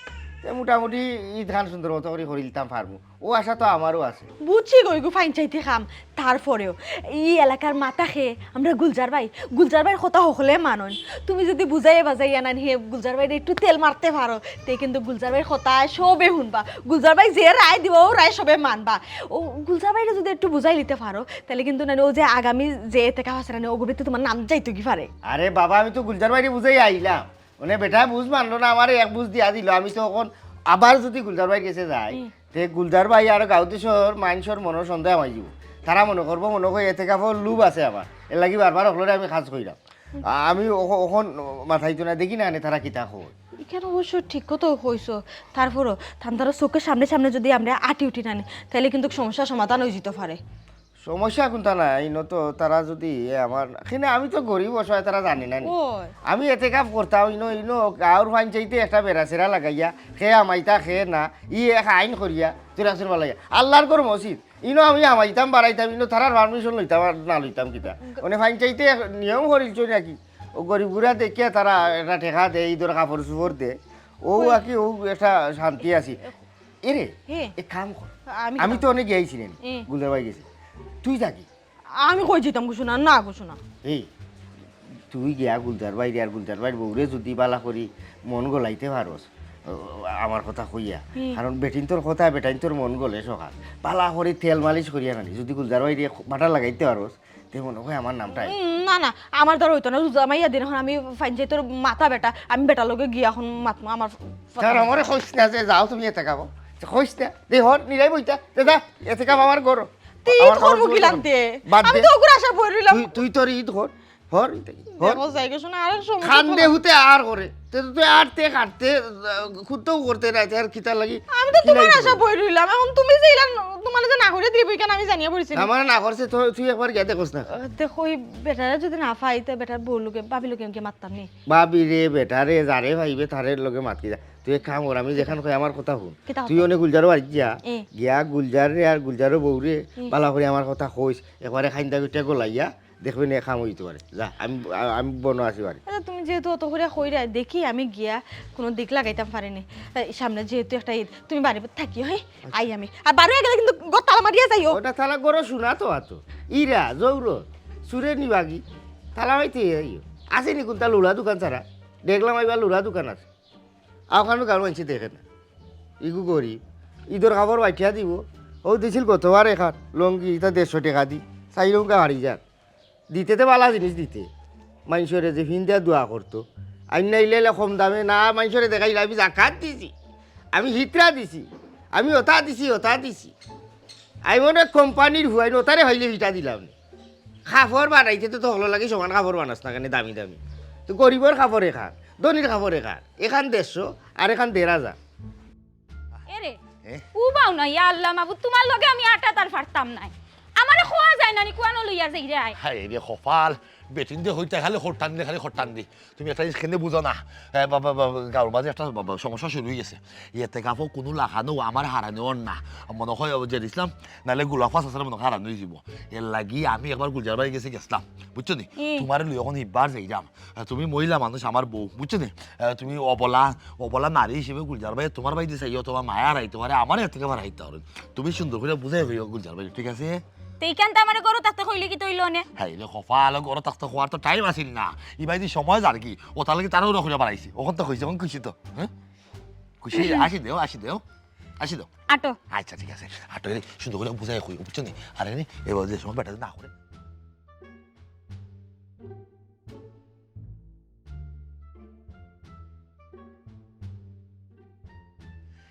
তে মোটামুটি ইদখান সুন্দর মতো করি করিলিতাম পারমু। অউ আশা তো আমারও আছে। বুঝছি গো, ইগু পঞ্চায়েতি কাম। তারপরেও ই এলাকার মাথা হে আমরার গুলজার ভাই, গুলজার ভাইর কথা হকলে মানইন। তুমি যুদি বুঝাইয়া বাজাইয়া নানি হে গুলজার ভাইরে একটু তেল মারতে পারো, তে কিন্তু গুলজার ভাইর কথা সবে হুনবা। গুলজার ভাই যে রায় দিবা, অউ রায় সবে মানবা। অউ গুলজার ভাইরে যুদি একটু বুঝাইলিতে পারো, তাইলে কিন্তু নানি অউ যে আগামী যে এতেকাফ আছে নানি, অগুর ভিতরে তুমার নাম যাইতোগি পারে। আরে বাবা, আমি তো গুলজার ভাইরে বুঝাইয়া আইলাম। মানে বেটা বুঝ মানলো না, আমারে এক বুঝ দিয়া দিলো। আমি তো অখন আবার যুদি গুলজার ভাইর গেছে যাই, হুম। তে গুলজার ভাই আর গাঁও দেশর মাইনষর মনো সন্দেহ হামাই যিবো। তারা মনো করবো, মনো কয় এতেকাফর লোভ আছে আমার, এরলাগি বারবার হকলরে আমি কাজ কইরাম। আ-, আমি অখ-, অখন মাথাইতো না, দেখি না আনে তারা কিতা কয়। ইখান অবশ্য ঠিক কথা কইছো। তারপরও তান্তারা চউখর সামনে সামনে যুদি আমরা আটি উটি নানি, তাইলে কিন্তু সমস্যা সমাধান অইযিতো পারে। সমস্যা কুনতা নাই, ইনো তো তারা যুদি আমার, কেনে আমি তো গরিব অসহায়, তারা জানে না নি। ওই। আমি এতেকাফ করতাম, ইনো, ইনো গাঁওর পঞ্চায়েতে একটা বেড়াছেড়া লাগাইয়া, কে হামাইতা, কে না, ই এক আইন করিয়া, তোরা সুর বালাইয়া। আল্লাহর ঘর মসজিদ, ইনো আমি হামাইতাম, বাড়াইতাম, ইনো তারার permission লইতাম আর না লইতাম কিতা? মানে পঞ্চায়েতে এক নিয়ম করিলছে নাকি? অউ গরিব গুড়া দেখিয়া তারা একটা টেকা দেয়, ইদর কাপড় চুপড় দেয়, অউ ওই। আর কি, অউ একটা শান্তি আছে। এরে, হে। এক কাম কর। আমি আমি কিতা? তো অনেক গিয়াইছি রে, এ। গুলজার ভাই গেছে। তুই যাগি? আমি কই যাইতাম গো সোনা, না গো সোনা। এই, তুই গিয়া গুলজার ভাইরে আর গুলজার ভাইর বউরে যুদি বালা করি মন গলাইতে পারস, ও, আমার কথা কইয়া। হুম। কারণ বেটিন্তর কথা, বেটাইন্তর মন গলে সকাল। বালা করি তেল মালিশ করিয়া নানি, যুদি গুলজার ভাইরে বাটা লাগাইতে পারস, তে মনো কয় আমার নামটা আইব। উম, না, না, আমার দ্বারা অইতো না। রোজা মাইয়া দিন, অখন আমি পঞ্চায়েতর মাথা বেটা, আমি বেটার লগে গিয়া অখন মাতমু, আমার কথা তার না। আমারে কইস না যে যাও তুমি এতেকাফো। কইস না। দে হর, নিরাই বইতা। দে যা, এতেকাফ আমার ঘর। তে আমার ইদ ঘর করমু তুমি কিলান করো। তে? বাদ আমি দে। তো অগুর আশা বই রইলাম। তুই, তুই তোর ইদ কর। হর, ইতে, হর। দেখো, যাই গো, শোনা, আর সময় খান তো দে হুতে আর করে। তে তো তুই আটতে কাটতে, আহ, খুঁজতেও করতে নাই, তে আর কিতার লাগি? আমি তো কিলাই তুমার আশা করে? বই রইলাম। অখন তুমি যে ইলান, তুমারে যে না করে দিবি কেন, আমি জানিয়া পড়ছি না। আমারে না করছে, তো তুই একবার গিয়া দেখোস না। আহ, দেখো, ওই বেটারে যুদি না পাই, তে বেটার বউ লগে, ভাবি লগে আমি কি মাততাম নি? ভাবি রে, বেটা রে, যারে পাইবে, তারে লগে মাতকি যা। তুই এক কাম কর, আমি যেখান কই আমার কথা হুন। কিতা তুই কথা? অনে গুলজারর বাড়িত যা, এ। গিয়া গুলজাররে আর গুলজারর বউরে এ। বালা করি আমার কথা কইস, একবারে খাইন্দা গুইটা গলাইয়া, দেখবে নে কাম অইতো পারে। যা, আমি, আ-, আমি বনো আছি বাড়ি। আচ্ছা, তুমি যেহেতু অত করিয়া কইরায়, দেখি আমি গিয়া কুনু দিক লাগাইতাম পারি নি। এই সামনে যেহেতু একটা ইদ, তুমি বাড়িত থাকিও, হে? আচ্ছা। আই আমি। আর বারইয়া গেলে কিন্তু ঘর তালা মারিয়া যাইও। ওটা তালা ঘরো শুনা তো আতো। ইরা, জৌর, চুরে নিবাগি। তালা মারিয়া যাইও। আছে নি কুনতা লুড়া দোকান ছাড়া? দেখলাম এবার লুড়া দোকান আছে। আওখানো গাঁওর মানষে দেখে না। ইগু গরিব। ইদর কাপড় বাইটিয়া দিবো। অউ দিছিল গতবার এখান লুঙ্গি, ইতা দেড়শো টেকা দি। চাইরোগা হারি যার। দিতে তে বালা জিনিস দিতে। মানষরে যে ফিন্দিয়া দোয়া করতো। আইন্না ইলে ইলে কম দামে না, মানষরে দেখাইলে আমি জাকাত দিছি। আমি হিতরা দিছি। আমি অতা দিছি, অতা দিছি। আমি মনে হয় কোম্পানির হুয়াই নতারে হইলে ভিটা দিলাম নি। কাপড় বানাইতে তো হকলর লাগি সমান কাপড় বানাস না কেনে দামি দামি? তো গরিবর কাপড় এখান, ধনীর কাপড় এখান, এখান দেড়শো আর এখান দেড় হাজার। এরে, এ? উবাও না, ইয়া আল্লাহ মাবুদ, তুমার লগে আমি আটাত আর পারতাম নায়। আমারে খোয়া যায় না নি, কুয়ানো লইয়া যাইরায়। হায় রে কপাল, বেটিন দে হইতে খালি খরটান দে, খালি খরটান দে। তুমি একটা জিনিস কেনে বুঝো না। এ, বা, বা, বা, গাঁওর মাঝে একটা, বা, বা, সমস্যা শুরু অই গেছে। এতেকাফো কুনু লাখানো আমার হারানো অর না। মনে হয় ও যে ইসলাম, নাহলে গুলাফা চাচার মনে হয় হারানো অই যাইবো। এর লাগি আমি একবার গুলজার ভাইর গেছে গেছলাম, বুঝছো নি? হুম। তুমারে লই অখন ইবার যাইরাম। আহ, তুমি মহিলা মানুষ, আমার বউ, বুঝছো নি? আহ, তুমি অবলা, অবলা নারী হিসেবে গুলজার ভাইরে তুমার বাড়িত চাইও, তুমার মায়া হারাইতে পারে, আমারে এর থাকি হারাইতে পারে। তুমি সুন্দর করি বুঝাই কইও গুলজার ভাইরে, ঠিক আছে? তে ইখান তো আমারে ঘরো থাকতে কইলে কিতা অইলো নে? হায় রে কপাল, ঘরো থাকতে কওয়ার তো time আছিল না। ইবায় যে সময় যার কি, ও তাইলে কি তাড়াহুড়া করিয়া বাড়াইছি। অখন তো কইছি, অখন খুশি তো, হ্যাঁ? খুশি, আসি দেও, আসি দেও, আসি দেও। আটো। আচ্ছা, ঠিক আছে, আটো, এই সুন্দর করি বুঝাই কইও, বুঝছো নি? আরে নি, এবার যে সময় বেটা না করে।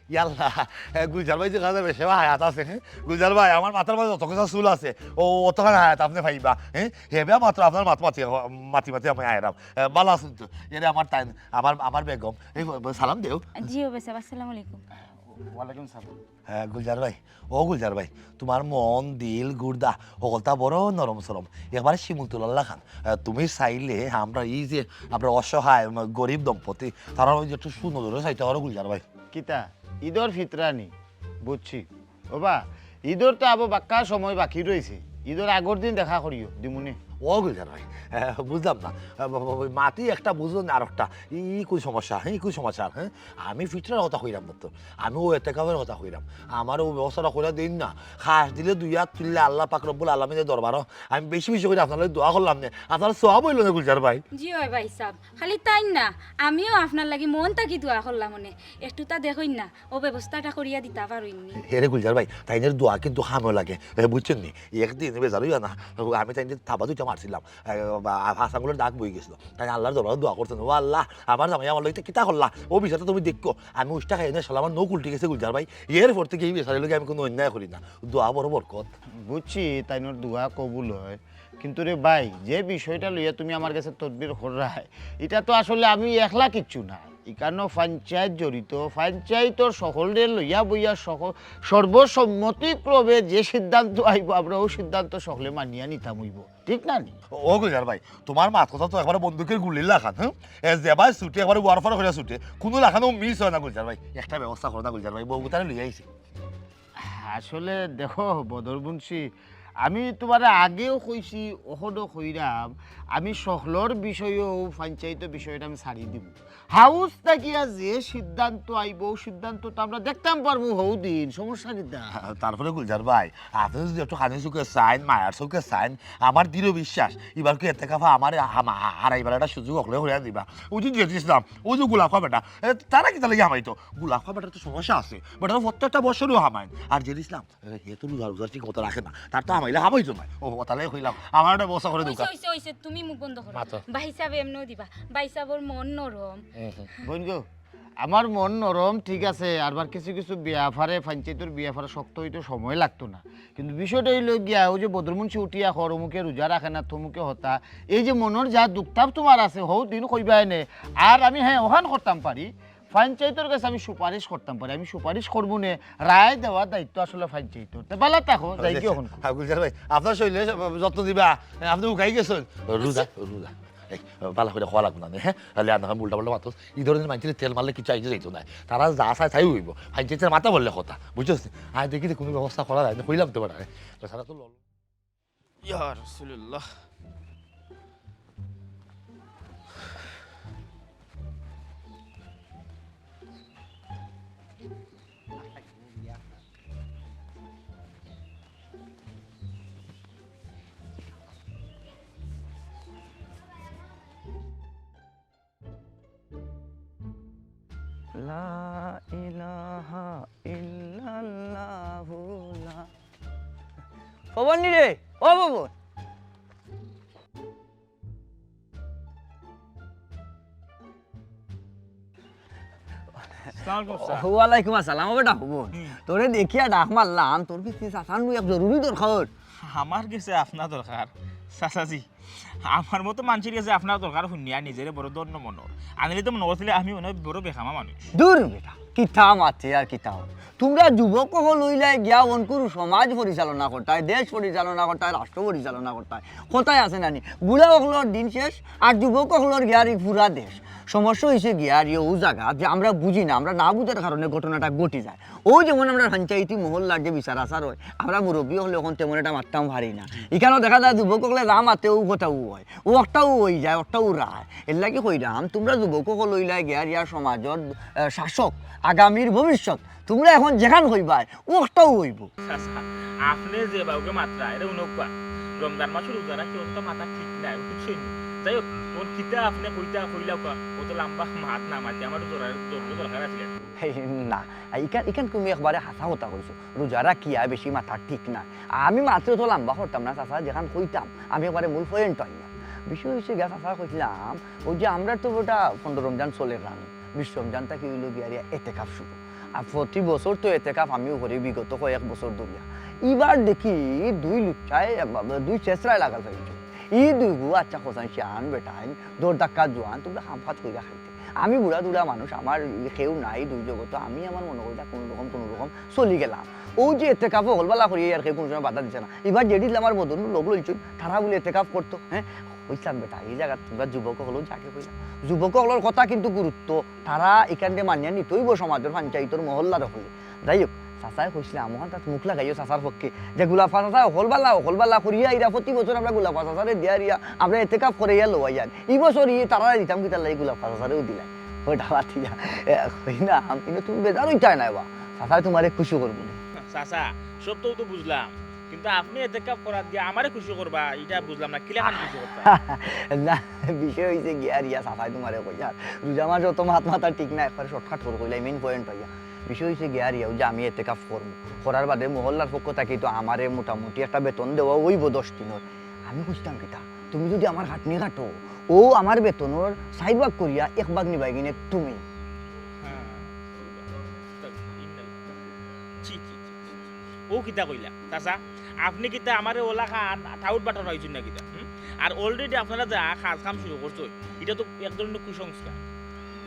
ইয়াল্লা, এ, গুলজার ভাই যে কাজে বেশি হায়াত আছে, হ্যাঁ? গুলজার ভাই, আমার মাথার মাঝে যত কথা চুল আছে, ও, অতখান হায়াত আপনে পাইবা, হ্যাঁ? হেবা মাত্র আপনার মাত মাতি, মাতি, মাতি আমি আইরাম। এ, ভালা আছইন তো? এরে আমার তাইন, আমার, আমার বেগম। এই, সালাম দেও। জি, ওবে সাহেব, আসসালামু আলাইকুম। ওয়ালাইকুম সালাম। হ্যাঁ, গুলজার ভাই, ও গুলজার ভাই, তুমার মন, দিল, গুর্দা, হকলতা বড় নরম সরম, একবারে শিমুল তুলার লাখান। আহ, তুমি চাইলে আমরা এই যে, আমরা অসহায়, উম, গরিব দম্পতি, তারা ওই যে একটু সুনজরে চাইতে পারো গুলজার ভাই। কিতা? ঈদর ফিতরা নি? বুঝছি। ওবা, ঈদর তো আবো বাক্কা সময় বাকি রইছে। ঈদর আগর দিন দেখা করিও, দিমুনে। ও গুলজার ভাই, আহ, বুঝলাম না। আহ, ব-, ব-, ব-, মাতি একটা বুঝলাম না আর একটা। ই, ই কোন সমস্যা, হ্যাঁ? ই কোন সমাচার, হ্যাঁ? আমি ফিতরার কথা কইরাম না তো। আমি ও এতেকাফর কথা কইরাম। আমার ও ব্যবস্থাটা করিয়া দেইন না। খাস দিলে দুই আত তুললে আল্লাহ পাক রব্বুল আলামিনের দরবারো আমি বেশি বেশি করি আপনার লাগি দোয়া করলাম নে। আপনার সওয়াব অইলো নে গুলজার ভাই। জি অয় ভাই সাব, খালি তাইন না, আমিও আপনার লাগি মন থাকি দোয়া করলাম অনে। একটুতা দেখইন না, ও ব্যবস্থাটা করিয়া দিতা পারইন নি। হে রে গুলজার ভাই, তাইনের দোয়া কিন্তু কামো লাগে, এ, বুঝছইন নি? একদিন বেজার অইয়া না, আমি তাইনরে থাবা দুইটা মারছিলাম। এ, বা, হাত আঙ্গুলর দাগ বই গেছিল। তাইন আল্লাহর দরবারো দোয়া করছইন, "ও আল্লাহ, আমার জামাই আমার লগে কিতা করলা? ও বিচারটা তুমি দেখো।" আমি উষ্টা খাই না, শালা আমার নখ উল্টি গেছে গুলজার ভাই। এর পর থাকি এই বিচারের লগে আমি কুনু অন্যায় করি না। দোয়া বড় বরকত। বুঝছি, তাইনর দোয়া কবুল অয়। কিন্তু রে ভাই, যে বিষয়টা লইয়া তুমি আমার গেছে তদবির কররায়, ইটা তো আসলে আমি একলা কিচ্ছু না। ইকানো পঞ্চায়েত জড়িত, পঞ্চায়েতর সকলরে লইয়া বইয়া সক-, সর্বসম্মতিক্রমে যে সিদ্ধান্ত আইবো, আমরা অউ সিদ্ধান্ত সকলে মানিয়া নিতাম অইবো। ঠিক না নি? ও গুলজার ভাই, তুমার মাত কথা তো একবারে বন্দুকের গুলির লাখান, হ্যাঁ? এ যেবায় ছুটে একবারে ওয়ারফার করিয়া ছুটে, কুনু লাখানও মিস অয় না গুলজার ভাই। একটা ব্যবস্থা করো না গুলজার ভাই, বউগুতারে লইয়া আইছি। আসলে দেখো বদর মুন্সি, আমি তুমারে আগেও কইছি, অখনো কইরাম, আমি সকলর বিষয়েও পঞ্চায়েত বিষয়টা আমি ছাড়ি দিমু। হাউস থাকিয়া যে সিদ্ধান্ত আইবো, অউ সিদ্ধান্ত তো আমরা দেখতাম পারমু হউ দিন, সমস্যা কিতা? তারপরে গুলজার ভাই, আপনে যদি একটু খানি চউখে চাইন, মায়ার চউখে চাইন, আমার দৃঢ় বিশ্বাস, ইবার কি এতেকাফো আমারে হামা-, হা-, হারাইবার একটা সুযোগ হকলে করিয়া দিবা। অউ যে জেদ ইসলাম, অউ যে গুলাফা বেটা, এ, তারা কিতার লাগি হামাইতো? গুলাফা বেটার তো সমস্যা আছে, বেটার প্রত্যেকটা বছরও হামাইন। আর জেদ ইসলাম, এ, হে তো রোজা, রোজা ঠিক মতো রাখে না, তার তো হামাইলে হামাইতো নায়। ও, ও, তাইলে কইলাম, আমার একটা ব্যবস্থা করি দেউক্কা। অইছে, অইছে, তুমি মুখ বন্ধ করো। মাতো। ভাইসাবে এমনেউ দিবা, ভাইসাবর মন নরম। হুম, হুম। বইন গো, আমার মন নরম, ঠিক আছে, আরবার কিছু কিছু ব্যাপারে, পঞ্চায়েতর ব্যাপারে শক্ত অইতে সময় লাগতো না, কিন্তু বিষয়টা অইলো গিয়া, অউ যে বদর মুন্সি উঠিয়া কর, অমুকে রোজা রাখে না, তমুকে হতা, এই যে মনর যা দুখতাপ তুমার আছে, হউ দিন কইবায় নে, আর আমি, হ্যাঁ, অখান করতাম পারি, পঞ্চায়েতর গেছে আমি সুপারিশ করতাম পারি, আমি সুপারিশ করমু নে, রায় দেওয়ার দায়িত্ব আসলে পঞ্চায়েতর। তে ভালা থাকো, যাই কি অখন? হ্যাঁ, গুলজার ভাই, আপনার শরীরে যত্ন দিবা, আপনে উকাই গেছইন। রোজা, রোজা। এই, ভালা করি কওয়া লাগবো না, হ্যাঁ? তাইলে আর না হয় উল্টা পাল্টা মাতো। ই ধরনের মাইনষরে তেল মারলে কিচ্ছু আইতে যাইতো নায়। তারা যা চায় তাই অইবো। পঞ্চায়েতর মাথা বললে কথা, বুঝছস? আমি দেখি যে কুনু ব্যবস্থা করা যায় না, কইলাম তো বেটা। তাছাড়া তো লল- ইয়া রাসূলুল্লাহ। লা ইলাহা ইল্লাল্লাহু লা-, পবন নি রে, ও পবন। আসসালামু আলাইকুম, স্যার। ওয়ালাইকুম আসসালাম। ও বেটা, খবর? হুম। তোরে দেখিয়া ডাক মারলাম, তোর গেছে চাচার নু এক জরুরি দরকার। আমার গেছে আপনার দরকার, চাচাজি। আমার মতো মানষর গেছে আপনার দরকার হুনিয়া নিজরে বড় ধন্য মনে অর। আনিলে তো মনে করছিলে আমি মনে হয় বড় বেকামা মানুষ। দূর বেটা, কিতা মাতে আর কিতা অয়। তুমরা যুবক অকল অইলায় গিয়া অনকুর সমাজ পরিচালনা করতায়, দেশ পরিচালনা করতায়, রাষ্ট্র পরিচালনা করতায়। কথায় আছে না নি, বুড়া অকলর দিন শেষ আর যুবক অকলর গিয়া আর ই পুরা দেশ। সমস্যা অইছে গিয়া আর ই অউ জাগাত যে আমরা বুঝি না, আমরা না বুঝার কারণে ঘটনাটা ঘটি যায়। অউ যেমন আমরা পঞ্চায়েতি মহল্লার যে বিচার আচার অয়, আমরা মুরব্বি অকলে অখন তেমন একটা মাততাম পারি না। ইখানো দেখা যায় যুবক অকলে যা মাতে অউ কথাউ অয়, অউ অকটাউ অই যায়, অকটাউ রায়। এরলাগি কইরাম, তুমরা যুবক অকল অইলায় গিয়া আর ইয়া সমাজর, আহ, শাসক, আগামীর ভবিষ্যৎ। তুমরা অখন যেখান কইবায়, অউ অকটাউ অইবো। চাচা, আপনে যে বাউকে মাতরা, এরে উনকবা। রমজান মাসর রোজা রাখি অতটা মাথা ঠিক নাই, বুঝছইন নি? যাই হোক, অখন কিতা আপনে কইতা কইলাউক্কা, অত লম্বা মাত না মাতি, আমার জোরার জরুরি দরকার আছিল একটু। না, ইখান, ইখান তুমি একবারে হাছা কথা কইছো। রোজা রাখিয়া বেশি মাথা ঠিক না। আমি মাতলে অত লম্বা করতাম না, চাচা, যেখান কইতাম, আমি একবারে মূল point আইয়া। বিষয় অইছে গিয়া, চাচা, কইছিলাম, অউ যে আমরা তো ওটা পনেরো রমজান চলের রানি, বিশ রমজান থাকি অইলো গিয়া আর ইয়া এতেকাফ শুরু। আর প্রতি বছর তো এতেকাফ আমিও করি বিগত কয়েক বছর ধরিয়া। ইবার দেখি দুই লুচ্চায়, দুই চেসরায় লাগাল পাইছো। ই দুইগু আচ্ছা খোসান শিয়ান বেটাইন, দৌড় ধাক্কা জোয়ান, তুমরা কাম কাজ কইরা খাইতে। আমি বুড়া দুড়া মানুষ, আমার কেউ নাই দুই জগতো, আমি আমার মনে করি কোনো রকম, কোনো রকম চলি গেলাম। অউ যে এতেকাফ অকল বালা করি আর কেউ কোনো সময় বাধা দিছে না। ইবার যেটি আমার বদন লোক লইছইন, তারা বুলে এতেকাফ করতো, হ্যাঁ? কইছিলাম বেটা, ই জাগাত তুমরা যুবক অকলও যাকে কইলাম। যুবক অকলর কথা কিন্তু গুরুত্ব, তারা ইখান দিয়া মানিয়া নিতে অইবো সমাজর, পঞ্চায়েতর, মহল্লার অকলে। যাই হোক, চাচায় কইছিলাম, অখান তাত মুখ লাগাইও চাচার পক্ষে, যে গুলাফা চাচা অকল বালা, অকল বালা করিয়া ইরা প্রতি বছর আমরা গুলাফা চাচারে দিয়া রিয়া, আমরা এতেকাফ করাইয়া লওয়াইয়ার। ই বছর ই তারারে দিতাম কিতার লাগি গুলাফা চাচারেও দিলাই। ওটা বাদ দিয়া, এ, কই না, আমি কিন্তু তুমি বেজার অইতায় নায় বা। চাচায় তুমারে খুশি করবো নি। চাচা, সব তো, তো বুঝলাম, কিন্তু আপনে এতেকাফ করাত দিয়া আমারে খুশি করবা, ইটা বুঝলাম না, কিলাখান খুশি করবা? না, বিষয় অইছে গিয়া রিয়া, চাচায় তুমারে কইয়ার, রোজা মাস অত মাত মাথা ঠিক না, একবারে shortcut করি কইলাই, main point পাইয়া। বিষয় অইছে গিয়া রিয়া, অউ যে আমি এতেকাফ করমু, করার বাদে মহল্লার পক্ষ থাকি তো আমারে মোটামুটি একটা বেতন দেওয়া অইবো দশ দিনর। আমি কইছিলাম কিতা, তুমি যুদি আমার খাটনি কাটো, অউ আমার বেতনর চাইর ভাগ করিয়া এক ভাগ নিবায় কিনে তুমি। হ্যাঁ। ছি, ছি, ছি, ছি, ছি। অউ কিতা কইলা, চাচা? আপনে কিতা আমারে অলাখান টাউট বাটর পাইছইন না কিতা? হুম? আর already আপনারা যে কাজ কাম শুরু করছইন, ইটা তো এক ধরনের কুসংস্কার।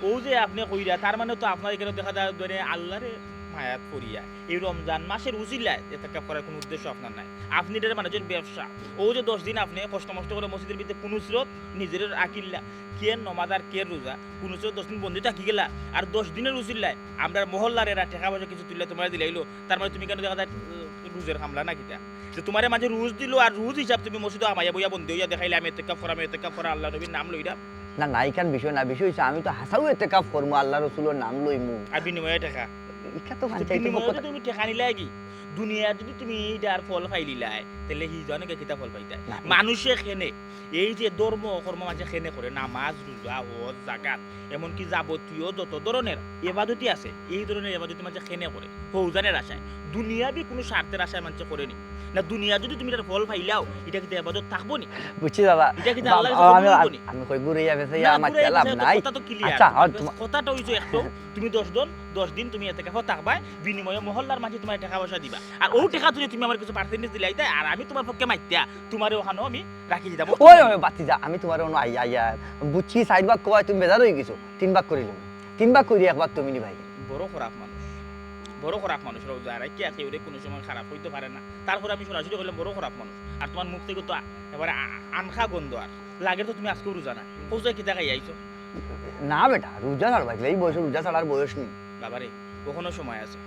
অউ যে আপনে কইরা, তার মানে তো আপনার ইখানো দেখা যায় ধরেন আল্লারে মায়াত পড়িয়া, ই রমজান মাসর উছিলায় এতেকাফ করার কোনো উদ্দেশ্য আপনার নাই। আপনে ইটারে বানাইছইন ব্যবসা। অউ যে দশ দিন আপনে কষ্ট মষ্ট করি মসজিদর ভিতরে কুনুসরত নিজরে রাখিলা, কের নমাজ আর কের রোজা, কুনুসরত দশ দিন বন্দি থাকি গেলা, আর দশ দিনর উছিলায় আমরার মহল্লার এরা টেকা পয়সা কিছু তুলিয়া তুমারে দিলাইলো, তার মানে তুমি কেনে দেখা যায়, উম, রোজর কামলা না কিতা? যে তুমারে মাঝে রোজ দিলো আর রোজ হিসাব তুমি মসজিদো হামাইয়া বইয়া বন্দি অইয়া দেখাইলে, "আমি এতেকাফ করি, আমি এতেকাফ করি, আল্লার নবীর নাম লইরাম।" না, না, ইখান বিষয় না, বিষয় অইছে আমি তো হাছাউ এতেকাফ করমু, আল্লার রসুলর নাম লইমু। আর বিনিময়ে টেকা? ইটা তো পঞ্চায়েতর বিনিময়ে পক্ষ তো তুমি টেকা নিলায় কি? দুনিয়াত যুদি তুমি ইটার ফল পাইলিলায়, তাইলে হিজনে কিতা ফল পাইতায়? না, ই- মানষে কেনে, এই যে ধর্ম কর্ম মানষে কেনে করে, নামাজ, রোজা, হজ, জাকাত, এমনকি যাবতীয় যত ধরনের এবাদতি আছে, এই ধরনের এবাদতি মানষে কেনে করে, হউজানের আশায়, দুনিয়াবি কুনু স্বার্থর আশায় মানষে করেনি। না, দুনিয়া যুদি তুমি ইটার ফল পাইলাও, ইটা কিতা এবাদত থাকবো নি? বুঝছি বাবা। ইটা কিতা আল্লার কাছে কবুল অইবো নি? আমি কই ঘুরাইয়া ফেছাইয়া মাতিয়া লাভ নাই। কথা তো clear। আচ্ছা, আর বাস, তোমার কথাটা অইছে একটু, তুমি দশ দিন, দশ দিন তুমি এতেকাফো থাকবায়, বিনিময়ে মহল্লার মাঝে তুমার টেকা পয়সা দিবা। আর অউ টেকা তুলে তুমি আমার কিছু percentage দিলাইতায়, আর আমি তুমার পক্ষে মাতিয়া, তুমারে অখানো আমি রাখি দিতাম। ওই, ওই, বাতি যা, আমি তুমারে অনো আইয়া, আইয়া, বুঝছি, চাইর ভাগ কওয়ায় তুমি বেজার অইগেছো, তিন ভাগ করিলাম। তিন ভাগ করি এক ভাগ তুমি নিবায়। বড় খারাপ মানুষ, বড় খারাপ মানুষ, রোজা রাখিয়া কেউরে কুনু সময় খারাপ কইতে পারে না। তারপরে আমি সরাসরি কইলাম, "বড় খারাপ মানুষ।" আর তুমার মুখ থাকি তো আ-, এবারে আ-, আনখা গন্ধ আর। লাগের তো তুমি আইজকেও রোজা না। কও চাই কিতা খাইয়া আইছো? না বেটা, রোজা ছাড়বা কিলা, ই বয়সো রোজা ছাড়ার বয়স নি। বাবারে, অখনো সময় আছে,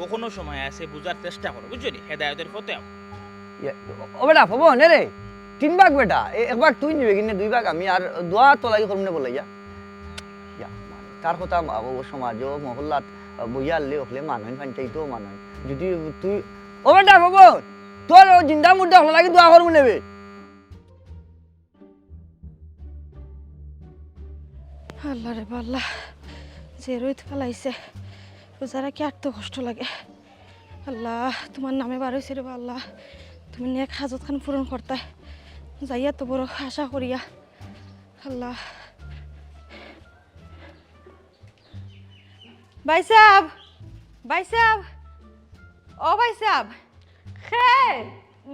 অখনো সময় আছে, বুঝার চেষ্টা করো, বুঝছো নি? হেদায়েতর পথে আও। ইয়ে, ও বেটা, হবো নে রে, তিন ভাগ বেটা, এ-, এক ভাগ তুই নিবে কিনে, দুই ভাগ আমি, আর দোয়া তো লাগি করমু নে বলে ইয়া। ইয়া, তার কথা মা-, ও সমাজো, মহল্লাত, আ, বইয়া আনলে অকলে মানইন, পঞ্চায়েতো মানইন। যুদি তুই, ও বেটা, হবো, তোর অউ জিন্দা মুর্দা অকলর লাগি দোয়া করমু নে বে। আল্লাহ রে বা আল্লাহ, যে রইদ ফালাইছে, রোজা রাখি আর তো কষ্ট লাগে। আল্লাহ, তুমার নামে বার অইছি রে বা আল্লাহ, তুমি নেক হাজত খান পূরণ করতায়, যাইয়া তো বড় আশা করিয়া। আল্লাহ। ভাইসাব, ভাইসাব, ও ভাইসাব। কে?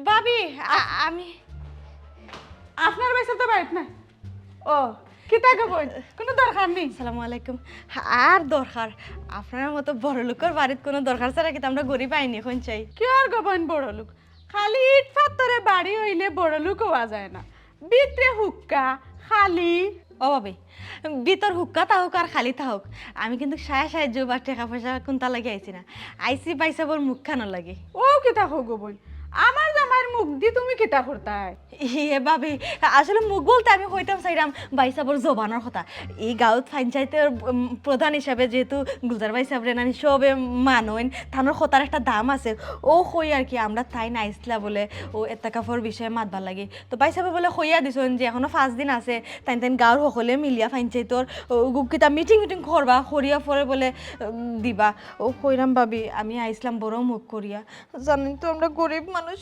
ভাবি, আ-, আমি। আপনার ভাইসাব তো বাড়িত নাই। ও, কিতা গো বইন? কুনু দরকার নি? আসসালামু আলাইকুম। আর দরকার? আপনার মতো বড় লোকর বাড়িত কুনু দরকার ছাড়া কিতা আমরা গরিব আইনি, কইন চাই? কিওর গো বইন বড় লোক? খালি ইট পাথরে বাড়ি অইলে বড় লোক অওয়া যায় না। ভিতরে হুক্কা, খালি। ও ভাবি, ভিতর হুক্কা থাউক আর খালি থাউক, আমি কিন্তু সায় সাহায্য বা টেকা পয়সা কুনতা লাগি আইছি না, আইছি ভাইসাবর মুখখানর লাগি। ও কিতা কও গো বইন, আমার জামাইর মুখদি তুমি কিতা করতায়? ইয়ে ভাবি, আসলে মুখ বলতে আমি কইতাম চাইরাম ভাইসাবর জবানর কথা। ই গাঁওত পঞ্চায়েতর, উম, প্রধান হিসাবে যেহেতু গুলজার ভাইসাবরে নানি সবে মানইন, তানর কথার একটা দাম আছে। ও কই আর কি, আমরা তাইন আইছলা বলে ও এতেকাফর বিষয়ে মাতবার লাগি। তো ভাইসাবে বলে কইয়া দিছইন যে এখনো পাঁচ দিন আছে, তাইন তাইন গাঁওর হকলে মিলিয়া পঞ্চায়েতর, ও, গু-, কিতা মিটিং উটিং করবা, করিয়া পরে বলে, উম, দিবা। ও কইরাম ভাবি, আমি আইছলাম বড় মুখ করিয়া। জানইন তো আমরা গরিব মানুষ,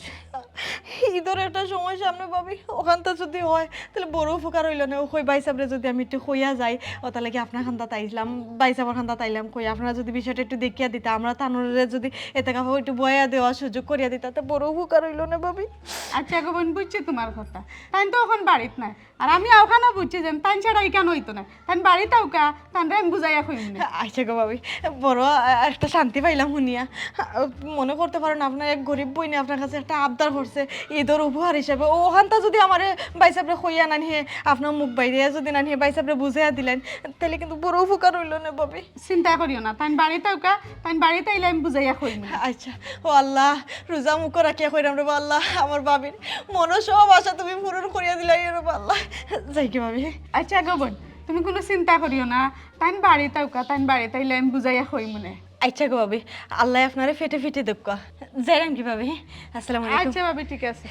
ইদর একটা সময় সামনে ভাবি, অখানতা যুদি অয়, তাইলে বড় উপকার অইলো না। ও কই ভাইসাবরে যুদি আমি একটু কইয়া যাই, অতার লাগি আপনার খান্দাত আইছলাম, ভাইসাবর খান্দাত আইলাম, কই আপনারা যুদি বিষয়টা একটু দেখিয়া দিতা, আমরা তানরে যুদি এতেকাফো একটু বয়া দেওয়ার সুযোগ করিয়া দিতা, তে বড় উপকার অইলো না ভাবি। আচ্ছা গো বইন, বুঝছি তুমার কথা। তাইন তো অখন বাড়িত নাই। আর আমি অখানও বুঝছি যে তাইন ছাড়া ইখান অইতো নায়। তাইন বাড়িত আউক্কা, তানরে আমি বুঝাইয়া কইমুনে। আচ্ছা গো ভাবি, বড়, আ, একটা শান্তি পাইলাম হুনিয়া। আ, মনে করতে পারইন আপনার এক গরিব বইনে আপনার কাছে একটা আবদার করছে, ইদর উপহার হিসাবে। অখানতা যুদি আমারে ভাইসাবরে কইয়া নানি হে আপনার মুখ বাইরে যুদি নানি হে ভাইসাবরে বুঝাইয়া দিলাইন, তাইলে কিন্তু বড় উপকার অইলো না ভাবি। চিন্তা করিও না, তাইন বাড়িত আউক্কা, তাইন বাড়িত আইলে আমি বুঝাইয়া কইমুনে। আচ্ছা, ও আল্লাহ, রোজা মুখ রাখিয়া কইরাম রে বা আল্লাহ, আমার ভাবির মনর সব আশা তুমি পূরণ করিয়া দিলায় রে বা আল্লাহ। যাইগি ভাবি। আচ্ছা গো বইন, তুমি কুনু চিন্তা করিও না, তাইন বাড়িত আউক্কা, তাইন বাড়িত আইলে আমি বুঝাইয়া কইমুনে। আচ্ছা গো ভাবি, আল্লায় আপনারে পেটে পেটে দেউক্কা। যাইরামগি ভাবি, আসসালামু আলাইকুম। আচ্ছা ভাবি, ঠিক আছে।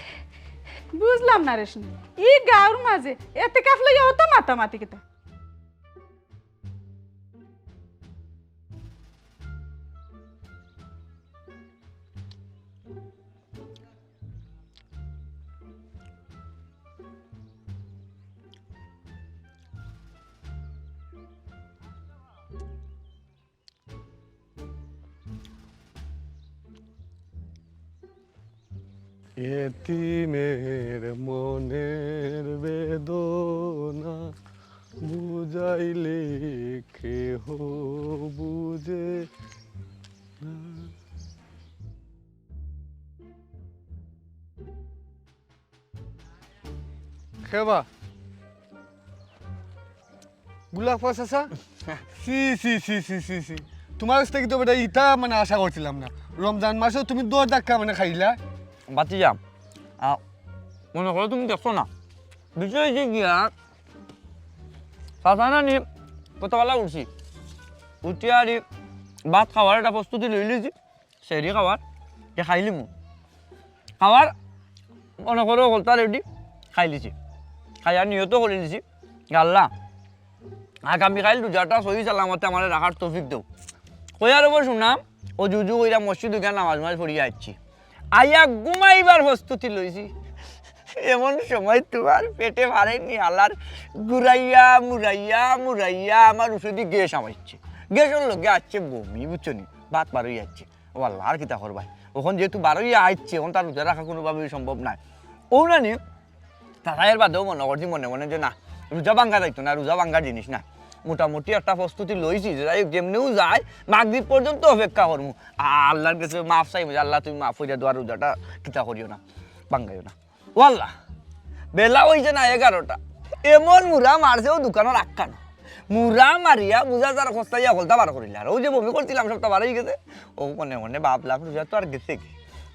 বুঝলাম না রে শুনি, ই গাঁওর মাঝে এতেকাফ লইয়া অত মাতামাতি কিতা? এতিমের মনের বেদনা বুঝাইলে কেহ বুঝে না। খেবা। গোলাপ চাচা? ছি, ছি, ছি, ছি, ছি, ছি। তুমার কাছ থাকি তো বেটা ইতা মানে আশা করছিলাম না। রমজান মাসেও তুমি দশ ধাক্কা মানে খাইলা। বাতি যা। আ, মনে করো তুমি দেখছো না। বিষয় অইছে গিয়া, চাচা নানি কতবেলা উঠছি। উঠিয়া আর ভাত খাওয়ার একটা প্রস্তুতি লইলিছি। সেহরি খাওয়ার, যে খাইলিমু। খাওয়ার, মনে করো, হকলতা ready, খাইলিছি। খাইয়া নিয়ত করিলিছি, আল্লাহ, আগামীকাইল রোজাটা সহি সালামতে আমারে রাখার তৌফিক দেও। কইয়ার অবো শুনাম, অজু উজু কইরা মসজিদো গিয়া নামাজ মাজ পড়িয়া আইছি। আইয়া ঘুমাইবার প্রস্তুতি লইছি। এমন সময় তুমার পেটে পারেনি হালার, ঘুরাইয়া, মুরাইয়া, মুরাইয়া আমার উপরেদি গ্যাস হামাইছে। গ্যাসর লগে আছে বমি, বুঝছো নি? ভাত বার অইয়া আইছে। ও আল্লাহ, আর কিতা করবায়? অখন যেহেতু বার অইয়া আইছে, অখন তার রোজা রাখা কুনুভাবেউ সম্ভব নায়। অউ নানি, তারা এর বাদেও মনে করছি মনে মনে যে না, রোজা ভাঙ্গা যাইতো না, রোজা ভাঙ্গার জিনিস না। মোটামুটি একটা প্রস্তুতি লইছি যে যাই হোক, যেমনেউ যায়, মাগরিব পর্যন্ত অপেক্ষা করমু। আ-, আল্লাহর কাছে মাফ চাইমু যে, "আল্লাহ, তুমি মাফ করিয়া দেও, আর রোজাটা কিতা করিও না, ভাঙ্গাইও না।" ও আল্লাহ, বেলা অইছে না এগারোটা, এমন মুরা মারছে অউ দোকানর আক্কানো। মুরা মারিয়া বুঝা যার খোস্তাইয়া হকলতা বার করিলার। অউ যে বমি করছিলাম সবটা বার অইগেছে। অউ মনে মনে ভাবলাম, রোজা তো আর গেছেগি।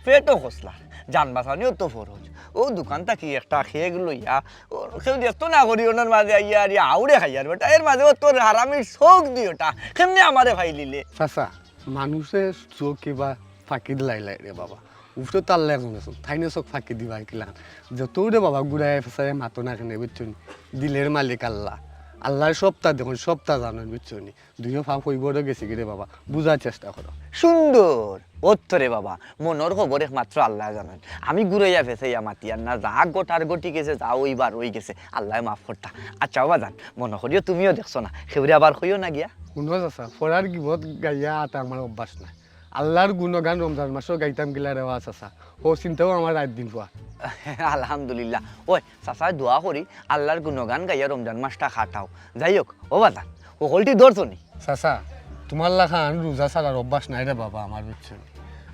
পেটও খোসলার, জান বাঁচানিও তো ফরজ। অউ দোকান থাকি একটা কেক লইয়া, অউ কেউ দেখতো না করি অনর মাঝে আইয়া আর ইয়া আউরে খাইয়ার বেটা। এর মাঝে অউ তোর হারামির শখ দিওটা। কেমনে আমারে ফাইলিলে? চাচা, মানুষের চোখ কিবা ফাঁকি দিলাই লাই রে বাবা। উফরে তো আল্লাহ এখন আছেন, তাইনে চোখ ফাঁকি দিবা কিলান। যত রে বাবা ঘুরায় ফেসায় মাতো না কেনে, বুঝছো নি? দিলের মালিক আল্লাহ। আল্লায় সবটা দেখইন, সবটা জানইন, বুঝছো নি? দুইও পাও কইবরে গেছেগি রে বাবা, বুঝার চেষ্টা করো। সুন্দর, অত রে বাবা, মনর খবর একমাত্র আল্লায় জানইন। আমি ঘুরাইয়া ফেছাইয়া মাতিয়ার না, যা ঘটার ঘটি গেছে, যা অইবার অই গেছে, আল্লায় মাফ করতা। আচ্ছা বাবা জান, মনো করিও তুমিও দেখছো না, কেউরে আবার কইও না গিয়া। হুনো চাচা, ফরার গিবত গাইয়া আতা আমার অভ্যাস নাই। আল্লার গুণগান রমজান মাসো গাইতাম গিলা রে বা চাচা, অউ চিন্তাউ আমার রাইত দিন পুয়া। আলহামদুলিল্লাহ। ওই চাচায় দোয়া করি আল্লার গুণগান গাইয়া রমজান মাসটা কাটাও। যাই হোক, ও বাবা জান, হকলটি ধরছো নি? চাচা, তুমার লাখান রোজা ছাড়ার অভ্যাস নাই রে বাবা আমার, বুঝছো নি?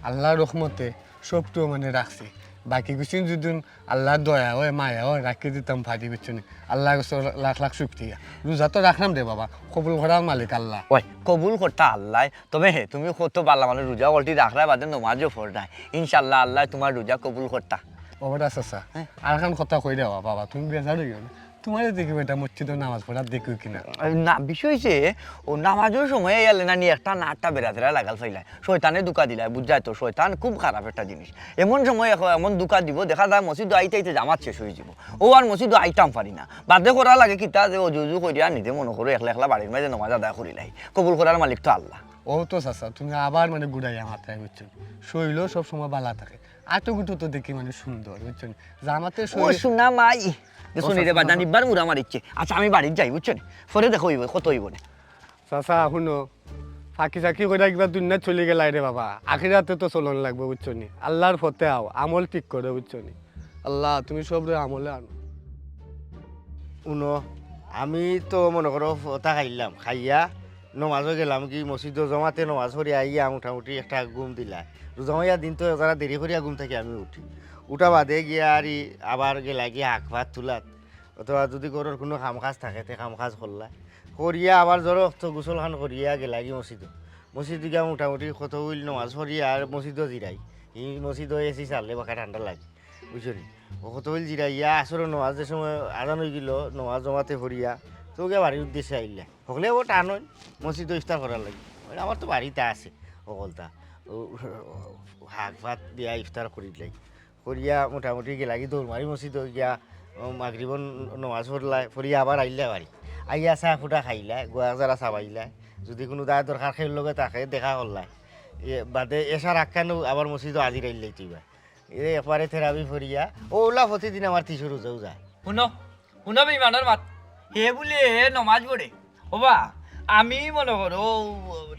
আল্লার রহমতে সবটু মানে রাখছি। বাকি কিছু যদি আল্লার দয়া অয়, মায়া অয়, রাখি দিতাম পারি, বুঝছো নি? আল্লার কাছে লাখ লাখ শুকরিয়া। রোজা তো রাখরাম রে বাবা, কবুল করার মালিক আল্লা। ওই, কবুল করতা আল্লায়। তবে হে, তুমি কত বালা মানুষ, রোজা হকলটি রাখরায় বাদে নমাজও পড়রায়। ইনশাআল্লাহ আল্লায় তুমার রোজা কবুল করতা। ও বেটা চাচা, হ্যাঁ। আরখান কথা কই রে বাবা, তুমি বেজার অইও না। তুমারে দেখি বেটা মসজিদো নামাজ পড়ার দেখি কিনা। না, বিষয় অইছে, ও নামাজর সময় আইয়া লেনানি একটা না একটা বেড়াতেরা লাগাল পাইলায়, শয়তানে ধোঁকা দিলায়, বুঝরায় তো, শয়তান খুব খারাপ একটা জিনিস। এমন সময় এখন এমন ধোঁকা দিবো, দেখা যায় মসজিদো আইতে আইতে জামাত শেষ অইযিবো, ও আর মসজিদো আইতাম পারি না, বাদে করা লাগে কিতা যে অজু উজু করিয়া নিজে মনো করো একলা একলা বাড়ির মাঝে নমাজ আদায় করিলাই, কবুল করার মালিক তো আল্লা। ও তো চাচা, তুমি আবার মানে ঘুরাইয়া মাতরায়, বুঝছো নি? শরীলও সব সময় বালা থাকে, আটো গুটো তো দেখি মানে সুন্দর, বুঝছো নি? জামাতে ও শরীল সোনা মাই, দেখছো নি রে চাচা, বাজান, চাচা। ইবার মুড়া মারিচ্ছে। আচ্ছা, আমি বাড়িত যাই, বুঝছো নি? পরে দেখা অইবো, কত অইবো নে। চাচা, হুনো, ফাঁকি চাকি কইরা কিবা দুনিয়াত চলি গেলায় রে বাবা, আখিরাতে তো চলন লাগবো, বুঝছো নি? আল্লার পথে আও, আমল ঠিক করো, বুঝছো নি? আল্লা, তুমি সবরে আমলে আনো। হুনো, আমি তো মনো করো ফতা খাইলাম, খাইয়া নমাজো গেলাম গি মসজিদো, জমাতে নমাজ পড়িয়া আইয়া মোটামুটি একটা ঘুম দিলায়। রোজা মাইয়া দিন তো যারা দেরি করিয়া ঘুম থাকি আমি উঠি, উঠা বাদে গিয়া আর ই আবার গেলাগি হাক ভাত তুলাত, অথবা যদি ঘরর কুনু কাম কাজ থাকে তে কাম কাজ করলায়, করিয়া আবার জরো অক্ত গোসল খান করিয়া গেলাগি মসজিদো। মসজিদো গিয়া মোটামুটি কত অইল নমাজ পড়ি আর মসজিদো জিরাই। ই মসজিদো এসি চালে বাক্কা ঠান্ডা লাগে। বুঝছো নি? ও কত অইল জিরাইয়া, আসরর নমাজ যে সময় আজান অইগেলো, নমাজ জমাতে পড়িয়া, তো গিয়া বাড়ির উদ্দেশ্যে আইলায়। হকলে ও টান অইল, মসজিদো ইফতার করার লাগি। অইলে আমার তো বাড়িত আছে, হকলতা। ও, হাক ভাত দিয়া ইফতার করিলাই। করিয়া মোটামুটি গেলাগি দৌড় মারি মসজিদো গিয়া, ও, মাগরিবর নমাজ পড়লায়, পড়িয়া আবার আইলায় বাড়ি। আইয়া চা ফুটা খাইলায়, গুয়া জারা চাবাইলায়। যদি কুনু দায় দরকার কেউর লগে থাকে, দেখা করলায়। এ, বাদে এশার আগ খানো আবার মসজিদো হাজির অইলাইতো ইবা। এ একবারে তেরাবি পড়িয়া, অউলা প্রতিদিন আমার তিশো রোজাউ যায়। হুনো, হুনো বেইমানর মাত। হে বুলে হে নমাজ পড়ে। ওবা, আমি মনো করো,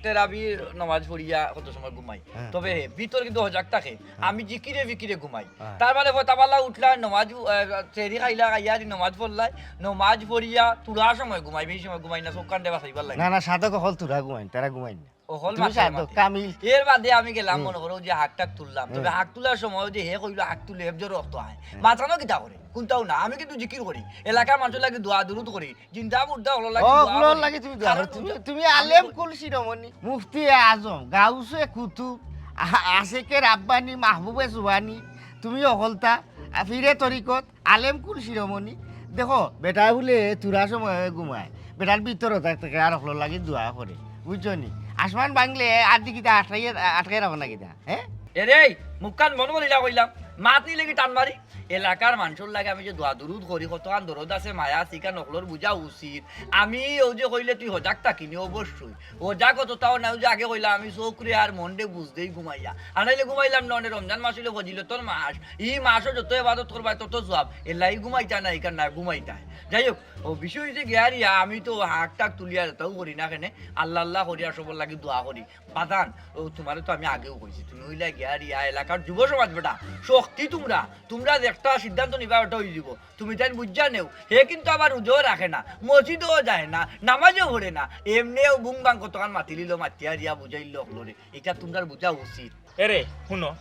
তেরাবির নমাজ পড়িয়া কত সময় ঘুমাই। হ্যাঁ। তবে ভিতর কিন্তু হজাগ থাকে। হ্যাঁ। আমি জিকিরে ফিকিরে ঘুমাই। হ্যাঁ। তার মানে ফতাবালা উঠলা, নমাজ, আহ, সেহরি খাইলা, খাইয়া দি নমাজ পড়লাই, নমাজ পড়িয়া তুরা সময় ঘুমাই, বেশি সময় ঘুমাই না, চোখ কান দেবা চাইবার লাগে। না, না, সাধক অকল তুরা ঘুমাইন, তারা ঘুমাইন না। অকল তুমি মাসে সাধক, মাসে। কামিল। এর বাদে আমি গেলাম, হুম। মনো করো যে হাক টাক তুললাম। তবে হুম। হাক তুলার সময় যে হে কইলো হাক তুলে, এর জোরে রক্ত আয়। হুম। মাথানো কিতা করে? কুনটাও না। আমি কিন্তু জিকির করি। এলাকার মানষর লাগি দোয়া দুরুদ করি। জিন্দা মুর্দা অকলর লাগি ও, দোয়া অকলর করি। লাগি তুমি দোয়া করো। কারণ তুমি, উজা-, তুমি আমি আলেম কই- কুল শিরোমণি, মুফতি আজম, গাউসে কুতুব, আ-, আশেকে রাব্বানি, মাহবুবে জুবানি, তুমি অকলতা, আ, পীরে তরিকত, আলেম কুল শিরোমণি। দেখো, বেটা বুলে তুরা সময় ঘুমায়, বেটার ভিতরে থাক থাকে আর অকলর লাগি দোয়া করে, বুঝছো নি? আসমান ভাঙলে আর দি কিতা আটকাইয়া, আটকাই রাখো না কিতা, হ্যাঁ? এরে, মুখখান মন বলিলা কইলাম, মাত নি লাগি টান মারি। এলাকার মানষর লাগি আমি যে দোয়া দুরুদ করি, কতখান দরদ আছে, মায়া আছে, ইখান অকলর বুঝা উচিত। আমি অউ যে কইলে তুই হজাগ থাকিনি, অবশ্যই। হজাগ অততাও না, অউ যে আগে কইলাম, আমি চোখরে আর মনরে বুঝ দেই ঘুমাইয়া। আর নাইলে ঘুমাইলাম না, অনে রমজান মাস অইলে ফজিলতর মাস। ই মাসো যত এবাদত করবায়, তত সওয়াব। এরলাগি ঘুমাইতা না, ইখান না ঘুমাইতা। যাই হোক, অউ বিষয় অইছে গিয়া রিয়া, আমি তো হাক টাক তুলিয়া তাও করি না কেনে, আল্লা আল্লা করি আর সবর লাগি দোয়া করি। বাজান, অউ তুমারে তো আমি আগেও কইছি, তুমি অইলা গিয়া রিয়া এলাকার যুব সমাজ বেটা, শক্তি তুমরা, তুমরা যে একটা সিদ্ধান্ত নিবা ওটা অইযিবো। তুমি তাইন বুঝিয়া নেও, হে কিন্তু আবার রোজাও রাখে না, মসজিদেও যায় না, নামাজও পড়ে না, এমনেও বুং বাং কতখান মাতিলিলো, মাতিয়া রিয়া বুঝাইলো অকলরে, ইটা তুমরার বুঝা উচিত। এরে, হুনো,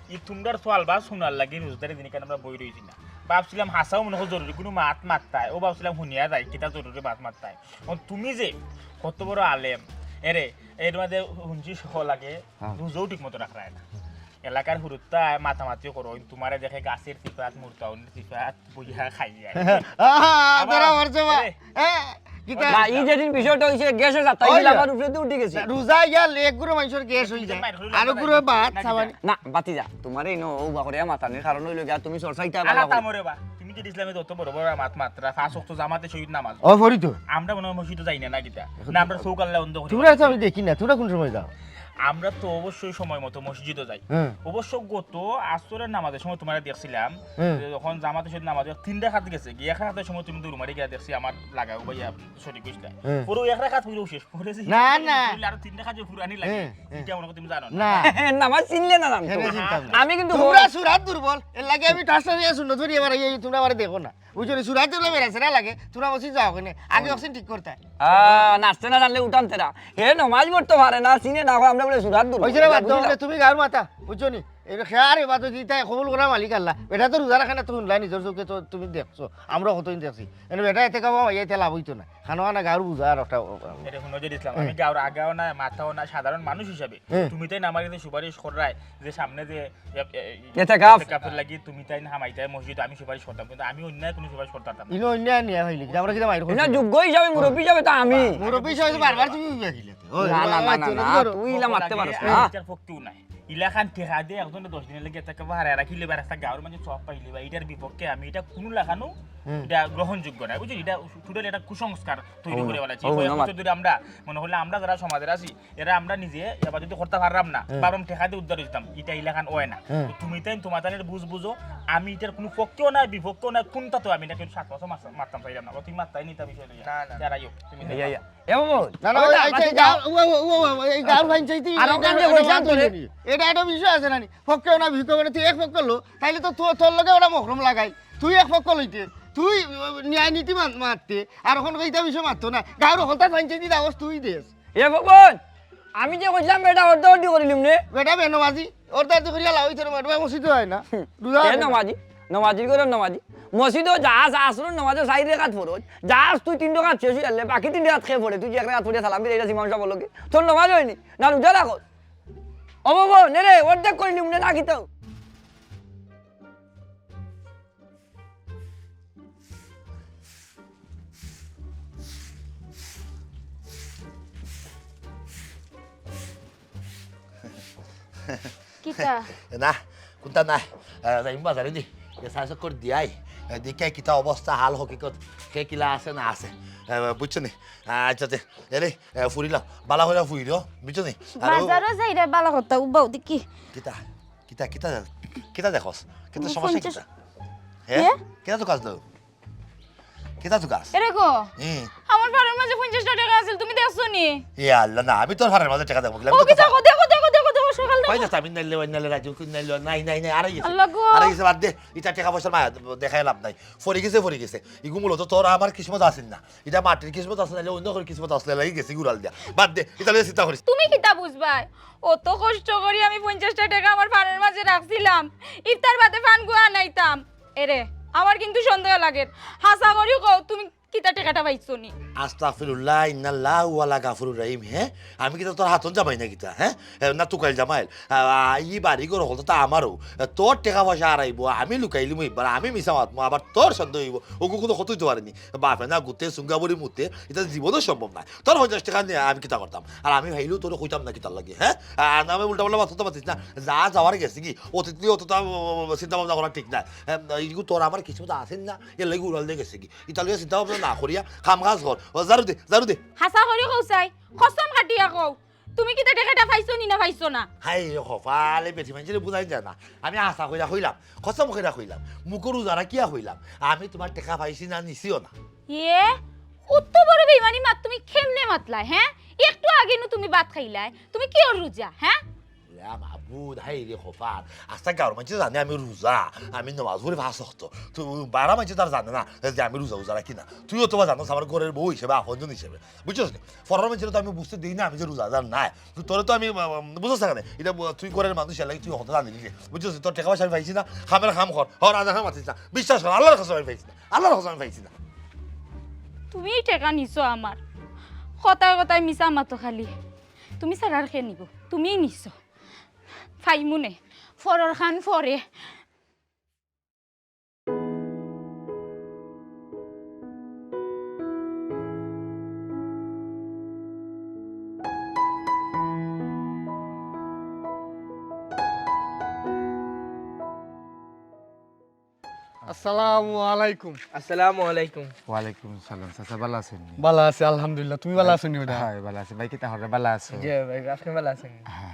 ই তুমরার সওয়াল বা হুনার লাগি রোজাদারি দিন ইখান আমরা বই রইছি না। ভাবছিলাম হাছাউ মনো অয় জরুরি কুনু মাত মাততায়, অউ ভাবছিলাম হুনিয়া যাই, কিতা জরুরি মাত মাততায়। অখন তুমি যে কত বড় আলেম, এরে, এর মাঝে হুনছি সহ লাগে, হ্যাঁ। রোজাও ঠিক মতো রাখরায় না। এলাকার হুরুত্তায় মাতামাতিও করো, তুমারে দেখে গাছের সিফাত, মুরতাউনির সিফাত, বুঝা খাই যায়। আহা, আবার, ধরা পড়ছে বা। এরে। হ্যাঁ, কিতা? না, ই যেদিন বিষয়টা অইছে, গ্যাসে যাত্রা, ওই ইগুলা যে। আমার উপরে তো উঠি গেছে। রোজা গেল, এক গুরু মানষর গ্যাস অই যায়। আর গুরু ভাত না, খাওয়ানি। না, বাতি যা। তুমারে ইনো অউ বা করিয়া মাতানির কারণ অইলো গিয়া তুমি চর্চাইতা ভালা আলা করি। তামরে বা। তুমি যে ইসলামে যত বড় বড় মাত মাতরা, পাঁচ ওয়াক্ত জামাতে শহীদ নামাজ। ও, পড়ি তো। আমরা মনো অয় মসজিদো যাই না, না কিতা? এখন না, আমরা চোখ আল্লাহ অন্ধ করি তুমরা তো আমি দেখি না, তুমরা কুন সময় যাও? আমরা তো অবশ্যই সময় মতো মসজিদও যাই। হুম। অবশ্য গত আসরের নামাজের সময় তুমারে দেখছিলাম, হুম। যে যখন জামাতে সহিত নামাজ হয়, তিন রেকাত গেছে গি, এক রেকাতর সময় তুমি দৌড় মারি গিয়া দেখছি আমার লাগাও ভাইয়া, আপনি সঠিক বুঝলেন। হুম। পুরো এক রেকাত পুরো শেষ করে দিছি। না, না। আরো তিন রেকাত যে পুরানি লাগে, হুম, হুম। এটা মনে হয় তুমি জানো না। না। নামাজ চিনলে না জানতো। হেরে চিনতাম না। আমি কিন্তু তোমরা সুরাত দুর্বল, এর লাগি আমি টাসটা দিয়া সুন্নত পড়ি, এবার এই তোমরা আমারে দেখো না। বুঝছো নি? সুরাত দুর্বল বেড়াছেড়া লাগে, তোমরা মসজিদ যাও কেনে? আগে অক্সিজেন ঠিক করতে। আহ, নাচতে না জানলে উঠান তেরা। হে নমাজ পড়তে পারে না, চিনে না, আমরা বলে সুরাত দুর্বল। ওই যে রে বাদ বুঝলা? দাও, তুমি গাঁওর মাথা, বুঝছো নি? এই খেয়ার এবার তো জিতা কবুল করা মালিক আল্লাহ। বেটা তো রোজা রাখে না, তো হুনলাই নিজর চোখে তো তুমি দেখছো। আমরা কতদিন দেখছি। এনে বেটা এতে কাবা মাইয়া এতে লাভ হইতো না। খানো আনা গাঁওর বুঝা আর একটা এটা হুনো যে ইসলাম, আমি গাঁওর আগাও না, মাথাও না, সাধারণ মানুষ হিসাবে হুম। তুমি তাই না আমার কাছে সুপারিশ কররায় যে সামনে যে এ, এ, এতেকাফ। এতেকাফের লাগি তুমি তাই না হামাইতায় মসজিদ, আমি সুপারিশ করতাম, কিন্তু আমি অন্যায় কোনো সুপারিশ করতাম না। ইনো অন্যায় নিয়ে হইলি, আমরা কিতা মাইর না, যোগ্য হিসাবে, মুরব্বী হিসাবে তো আমি। মুরব্বী হিসাবে বারবার তুমি বিয়া কিলে। না, না, না, না, না, তুই ইলা মারতে পারস না। এটার পক্ষেও নাই। ইলাখান ঠেকা দিয়ে একজনে দশ দিনের লাগি এতেকাফ হারায় রাখিলে বা একটা গাঁওর মাঝে সব পাইলে বা এটার বিপক্ষে আমি এটা কোনো লাখানো হুম। এটা গ্রহণযোগ্য নয়, বুঝলি? এটা টোটালি একটা কুসংস্কার তৈরি হুম। করে বেলাইছি। হুম, কয়েক আমার। বছর ধরে আমরা মনে হলে আমরা যারা সমাজের আছি, এরা আমরা নিজে এবার যদি করতে পারলাম না, হুম। বারো ঠেকা দিয়ে উদ্ধার হইতাম, এটা ইলাখান হয় না। হুম। তো তুমি তাই তোমার তাদের বুঝ বুঝো, আমি এটার কোনো পক্ষেও নাই, বিপক্ষেও নাই, কোনটা তো আমি এটা কিন্তু সাত বছর মারতাম চাইলাম না, তুমি মারতাই নিতা বিষয় লইয়া। না, না। যারাইও, তুমি ইয়া, ইয়া। এ বাবু, না, না, ওই ওই, না, আচ্ছা, বাকি এই যাও। গাঁও, ও, ও, ও, ও, এই গাঁওর পঞ্চায়েতে আর ওখান দিয়ে এটা বলছিলাম বাদ তোরে। হইলো নি। এটা একটা বিষয় আছে না নি? পক্ষে না বিপক্ষে না, তুই এক পক্ষ লো, তাইলে তো তোর, তোর লগে ওটা মহরম লাগাই। তুই এক পক্ষ লইতে, তুই, আহ, ন্যায় নীতি মান-, মারতে, আর এখন কইতা বিষয় মারতো না। গাঁওর হলতা পঞ্চায়েতি দাওস তুই দেস। এ ভগবান, আমি যে কইলাম বেটা অর্ধ অর্ধি করিলিম নে। বেটা বেনমাজি, অর্ধ অর্ধি করিয়া লাভ হইতো না, বেটা মসজিদে হয় না। রোজা এ হয় না। নমাজি, নমাজির ঘরর নমাজি। মসজিদও যাস, আসরর নমাজও চাইর রেকাত ফরজ। যাস তুই তিন রেকাত শেষ হইয়ালে, বাকি তিন রেকাত কে পড়ে? তুই যে এক রেকাত পড়ে সালাম ফিরে এটা ইমাম সাহেব বলকে। তোর নমাজ হয়নি? না রোজা রাখো। ও বাবা, নে রে, অর্ধেক করিলিম নে, না কিতাও। কিতা? না, কোনটা নাই। আহ, যাইমু বাজারে দি। এ সাইজ করে দিয়াই। এ, দেখে কিতা অবস্থা, হাল হকিকত, কে কিলা আছে না আছে। এ, বুঝছো নি? আহ, আচ্ছা, আচ্ছা। এরে, এ, ফুরিলাম। বালা কইরা ফুরিও, বুঝছো নি? আর ও- বাজারও যাই রে, বালা কথা, উবাও দেখি। কিতা? কিতা, কিতা, কিতা দেখোস? কিতা ও, সমস্যা পঞ্চাশ কিতা? হে? হে? কিতা তো কাজ দাও? কিতা তো কাজ? এরে গো, হুম। আমার ফারর মাঝে পঞ্চাশটা টেকা আছিল, তুমি দেখছো নি? এ আল্লাহ, না, আমি তোর ফারর মাঝে টেকা দেবো। ও কিতা গো, দেখো, দেখো, দেখো, দেখো, সকাল কই দেখো। যাস? আমি নাইলে, ওই নাইলে, রাজু, কই নাইলে, নাই, নাই, নাই, আড়াই গেছে। আল্লাহ গো। আড়াই গেছে, বাদ দে। ইটা টেকা পয়সার মায়া দেখাই লাভ নাই। ফরি গেছে, ফরি গেছে। ইগু মূলত তোর আমার কিসমত আছিল না। ইটা মাটির কিসমত আছিল, নাইলে অন্য করে কিসমত আসলে লাগি গেছি গুড়াল দিয়া। বাদ দে, ইটা লইয়া চিন্তা করিস। তুমি কিতা বুঝবায়? অত কষ্ট করি আমি পঞ্চাশটা টেকা আমার ফারর মাঝে রাখছিলাম, ইফতার বাদে ফান গুয়া আনাইতাম। এরে, আমার কিন্তু সন্দেহ লাগের। হাছা করি কও, তুমি কিতা টেকাটা পাইছো নি? আস্তাগফিরুল্লাহ, ইন্নাল্লাহু ওয়ালা গাফুরুর রহিম, হে? আমি কিতা তোর হাতন জামাই না কিতা, হে? এ, না তুকাইল জামাইল? আ, আ, ই বাড়ি ঘর হকলতা আমারও। এ, তোর টেকা পয়সা হারাইবো, আমি লুকাইলিমু ইবার, আমি মিছা মাতমু, আবার তোর সন্দেহ হইবো। ওগু কোনো ক্ষতি হইতে পারেনি। বাপে না গুতে, সুঙ্গাবুড়ি মুতে, ইটা জীবনও সম্ভব নায়। তোর পঞ্চাশ টেকা নিয়া আমি কিতা করতাম? আর আমি ভাইলেও তোরে কইতাম না কিতার লাগি, হে? আর না আমি উল্টা পাল্টা মাততে পারতিস না। যা যাওয়ার গেছে গি, অতীত নিয়া অতটা, ও, ও, ও, চিন্তা ভাবনা করা ঠিক নায়। এ, ইগু তোর আমার কিসমত আছিল না, এর লাগি উড়াল দিয়া গেছে গি। ইটা লইয়া চিন্তা ভাবনা না করিয়া কাম কাজ কর। ও, ঝাড়ু দে, ঝাড়ু দে। হাছা করি কও চাই, কসম কাটিয়া কও, তুমি কিতা টেকাটা পাইছো নি না পাইছো না? হায় রে কপাল, এই বেটি মাইনষরে বুঝাই যায় না। আমি হাছা কইরা কইলাম, কসম কইরা কইলাম, মুখর উজারা কিয়া কইলাম, আমি তুমার টেকা পাইছি না, নিছিও না। এ, অত বড় বেইমানি মাত তুমি কেমনে মাতলায়, হে? একটু আগে নু তুমি ভাত খাইলায়, তুমি কিওর রোজা, হে? ইয়া মাবুদ, হায় রে কপাল। আস্তা গাঁওর মাইনষে জানে আমি রোজা, আমি নমাজ পড়ি পাঁচ ওয়াক্ত। তো বারা মাইনষে তার জানে না যে আমি রোজা উজা রাখি না। তুইও তো বা জানোস আমার ঘরর বউ হিসাবে, আপনজন হিসাবে। বুঝছস নি? ফরর মাইনষরে তো আমি বুঝতে দেই না আমি যে রোজাদার নায়। তো তোরে তো আমি, আহ, বুঝছস না কেনে? ইটা ব-, তুই ঘরর মানুষ, এর লাগি তুই হকলতা জানি দিলে। বুঝছস নি? তোর টেকা পয়সা আমি পাইছি না, কামের কাম কর। হর আধা কাম মাতিস না। বিশ্বাস কর, আল্লাহর কসম আমি পাইছি না। আল্লাহর কসম আমি পাইছি না। তুমি টেকা নিছো আমার। কথায় কথায় মিছা মাতো খালি। তুমি ছাড়া আর কে নিবো? তুমিই নিছো। ফাইমুনে। ফরর খান ফরে। আসসালামু আলাইকুম। আসসালামু আলাইকুম। ওয়ালাইকুম সালাম। চাচা, ভালা আছইন নি? ভালা আছি আলহামদুলিল্লাহ, তুমি ভালা আছো নি বেটা? হ্যাঁ, ভালা আছি। ভাই, কিতা কররা, ভালা আছো? জি ভাই, আপনি ভালা আছেন?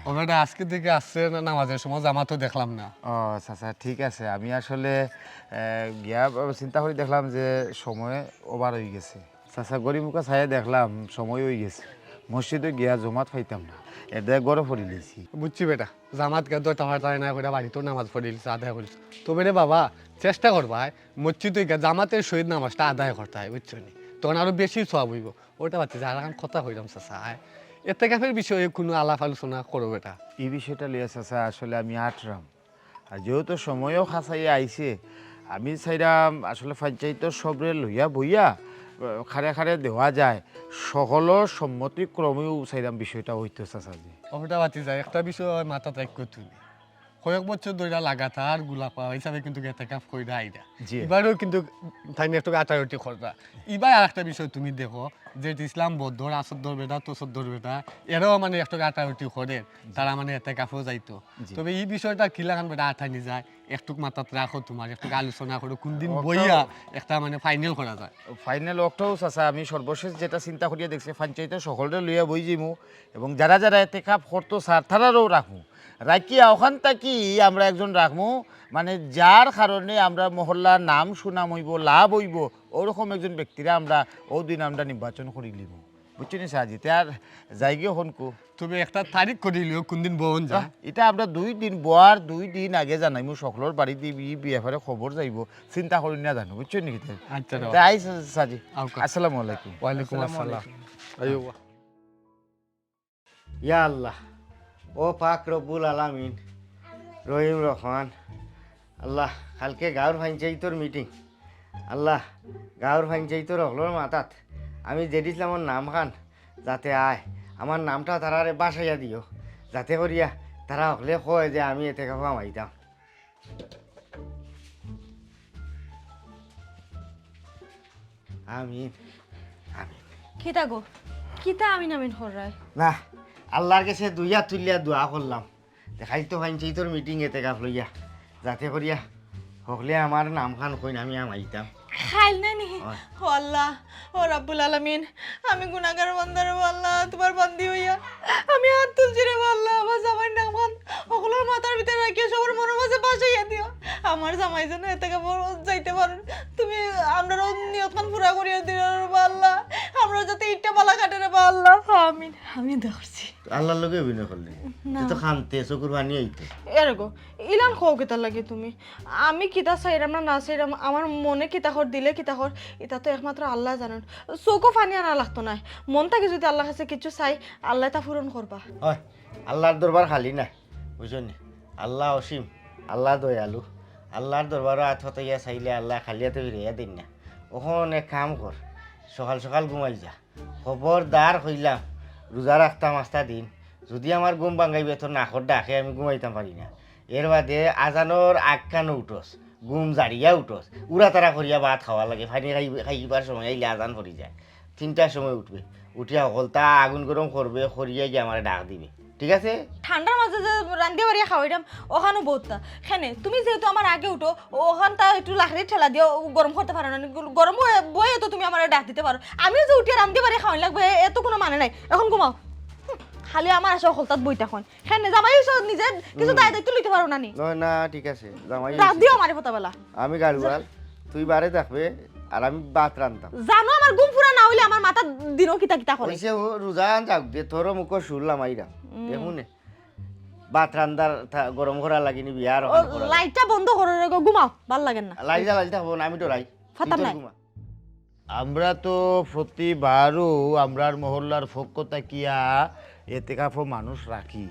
ও বেটা, আজকে দিকে আসছে না, নামাজের সময় জামাতও দেখলাম না। ও চাচা, ঠিক আছে। আমি আসলে আহ, গিয়া চিন্তা করি দেখলাম যে সময় ওভার অই গেছে। চাচা, ঘড়ি মুখা চাইয়া দেখলাম সময় অই গেছে, মসজিদো গিয়া জমাত পাইতাম না, এর দায় ঘরো পড়ি লইছি। বুঝছি বেটা, জামাত গিয়া দরতা ফারতা না কইরা বাড়িত নামাজ পড়িলিছ, আদায় করিছ। তবে রে বাবা, চেষ্টা করবায় মসজিদো গিয়া জামাতের সহিত নামাজটা আদায় করতায়, বুঝছো নি? তখন আরো বেশি সওয়াব অইবো। ওটা বাদ দে, আর এখন কথা কইলাম চাচা, আয়। এতেকাফের বিষয়ে কোনো আলাপ আলোচনা করো বেটা। এই বিষয়টা লইয়া চাচা আসলে আমি আটরাম। আর যেহেতু সময়ও খাসাইয়া আইছে, আমি চাইরাম আসলে পঞ্চায়েতর সবরে লইয়া বইয়া আহ, খারে খারে দেওয়া যায়, সকলর সম্মতিক্রমেও চাইরাম বিষয়টা অইতো চাচাজি। ওটা বাদ দে, একটা বিষয় মাথাত রাখিও তুমি। কয়েক বছর ধইরা লাগাতার গুলাফা হিসাবে কিন্তু এতেকাফ কইরা আইরা। জি। এবারও কিন্তু তাইন একটু আটারটি কররা। এবার আর একটা বিষয় তুমি দেখো, যে ইসলাম বৌদ্ধর, আসদ্দর বেটা, তসদ্দর বেটা, এরাও মানে একটু আটারটি করে, তারা মানে এতেকাফও যাইতো। তবে এই বিষয়টা কিলাখান বেটা আটানি যায়, একটুক মাথাত রাখো তোমার, একটুক আলোচনা করো, কোন দিন বইয়া একটা মানে ফাইনাল করা যায়। ফাইনাল অকটাও চাচা, আমি সর্বশেষ যেটা চিন্তা করিয়া দেখছি, পঞ্চায়েতর সকলরে লইয়া বই যাইমু এবং যারা যারা এতেকাফ করতো চার তারারও রাখমু, রাখিয়া ওখান থাকি আমরা একজন রাখমু, মানে যার কারণে আমরা মহল্লার নাম সুনাম অইবো, লাভ অইবো, ওরকম একজন ব্যক্তিরে আমরা ওদিন আমরা নির্বাচন করি লিমু, বুঝছো নি চাচাজি? তে আর যাইগি অখন কু। তবে একটা তারিখ করি লিও, কোন দিন বওন যায়। এটা আমরা দুই দিন বওয়ার দুই দিন আগে জানাইমু, সকলর বাড়িত এই ব্যাপারে খবর যাইবো, চিন্তা করি না জানো, বুঝছো নি? আচ্ছা, রে তে আই চাচাজি, আউকা। আসসালামু আলাইকুম। ওয়ালাইকুম আসসালাম। আইও বা। ইয়া আল্লাহ, ও পাক রব্বুল আলামিন, রহিম রহমান, আল্লাহ, কালকে গাঁওর পঞ্চায়েতর মিটিং, আল্লাহ, গাঁওর পঞ্চায়েতর হকলর মাথাত আমি জেড ইসলামর নাম খান যাতে আয়, আমার নামটা তারারে বাসাইয়া দিও, যাতে করিয়া তারা হকলে কয় যে আমি এতেকাফো হামাইতাম। আমিন, আমিন। কিতা গো, কিতা আমিন আমিন কররায়? না, আল্লাহর গেছে দুইয়া তুলিয়া দোয়া করলাম। দেখাই তো পঞ্চায়েতর মিটিং এতেকাফ লইয়া, যাতে করিয়া হকলে আমার নাম খান কইন আমি হামাইতাম। খাইল না নি? ও আল্লাহ, ও রাব্বুল আলামিন, আমি গুনাহগার বান্দা রে আল্লাহ, তোমার বান্দি অইয়া আমি হাত তুলছি রে আল্লাহ, আমার জামাইর নাম খান হকলর মাথার ভিতরে রাখিয়া সবর মনর মাঝে বাসাইয়া দিও। আমার জামাই যেন এতেকাফো যাইতে পারইন, তুমি আমরারও নিয়ত খান পুরা করিয়া দিও রে আল্লাহ, আমরা যাতে ইটা বালা কাটে রে আল্লাহ। আমিন। আমি দোয়া করছি। আল্লাহর লগে অভিনয় করলে তুই তো খানতে চকুর পানি আইতো। এরে গো, ইলান কও কিতার লাগি তুমি? আমি কিতা চাইরাম না না চাইরাম, আমার মনে কিতা কর, দিলে কিতা কর, ইতা তো একমাত্র আল্লায় জানইন। চউখো পানি আনা লাগতো নায়, মন থাকি যুদি আল্লাহর কাছে কিচ্ছু চাই, আল্লায় তা পূরণ করবা। হয়, আল্লাহর দরবার খালি না, বুঝছো নি? আল্লাহ অসীম, আল্লাহ দয়ালু, আল্লাহর দরবারো আত পাতাইয়া চাইলে আল্লায় খালি আতে ফিরাইয়া দেইন না। অখন এক কাম কর, সকাল সকাল ঘুমাই যা, খবরদার কইলাম, রোজা রাখতাম আস্তা দিন, যুদি আমার ঘুম ভাঙ্গাইবে তোর নাকর ডাকে আমি ঘুমাইতাম পারি না। এর বাদে আজানর আগ খানো উঠস, ঘুম জারিয়া উঠস, উড়াতাড়া করিয়া ভাত খাওয়া লাগে, পানি খাই-, খাইবার সময় আইলে আজান পড়ি যায়, তিনটার সময় উঠবে, উঠিয়া হকলতা আগুন গরম করবে, করিয়া গিয়া আমারে ডাক দিবে, ঠিক আছে? ঠান্ডার মাঝে যে রান্দিয়া বাড়িয়া খাওয়াইরাম, অখানও বউততা। কেনে, তুমি যেহেতু আমার আগে উঠো, অখানতা একটু লাকড়ির ঠেলা দিয়া গরম করতে পারো না নি? গরম বয়ে, বয়ে তো তুমি আমারে ডাক দিতে পারো। আমিও যে উঠিয়া রান্দিয়া বাড়িয়া খাওয়াইন লাগবো, এ-, এত কুনু মানে নাই। অখন ঘুমাও। হুম, খালি আমার আশা হকলতাত বই থাকইন। কেনে, জামাই অইছো, নিজে কিছু দায় দায়িত্ব লইতে পারো না নি? না, না, ঠিক আছে, জামাই ডাক অইছে। দিও আমারে ফতাবেলা। আমি গাড়ুয়াল, তুই বারে থাকবে, আর আমি ভাত রানতাম। জানো আমার ঘুম পুরা না অইলে আমার মাথা দিনও কিতা কিতা করে। অইছে, ও রোজা আন যাউক দে, তোর মুখো শুনলাম আইরা। দেখুনে, ভাত রান্দার থা-, গরম করা লাগিনি, বিয়ার ও, লাইটটা বন্ধ করো রে গো, ঘুমাও, ভালা লাগের না। লাইজা লাইজ থাকবো না, আমি ডরাই। ফাতাম তুই তোর নাই। ঘুমা। আমরা তো প্রতিবারও আমরার মহল্লার পক্ষ থাকিয়া এতেকাফো মানুষ রাখি,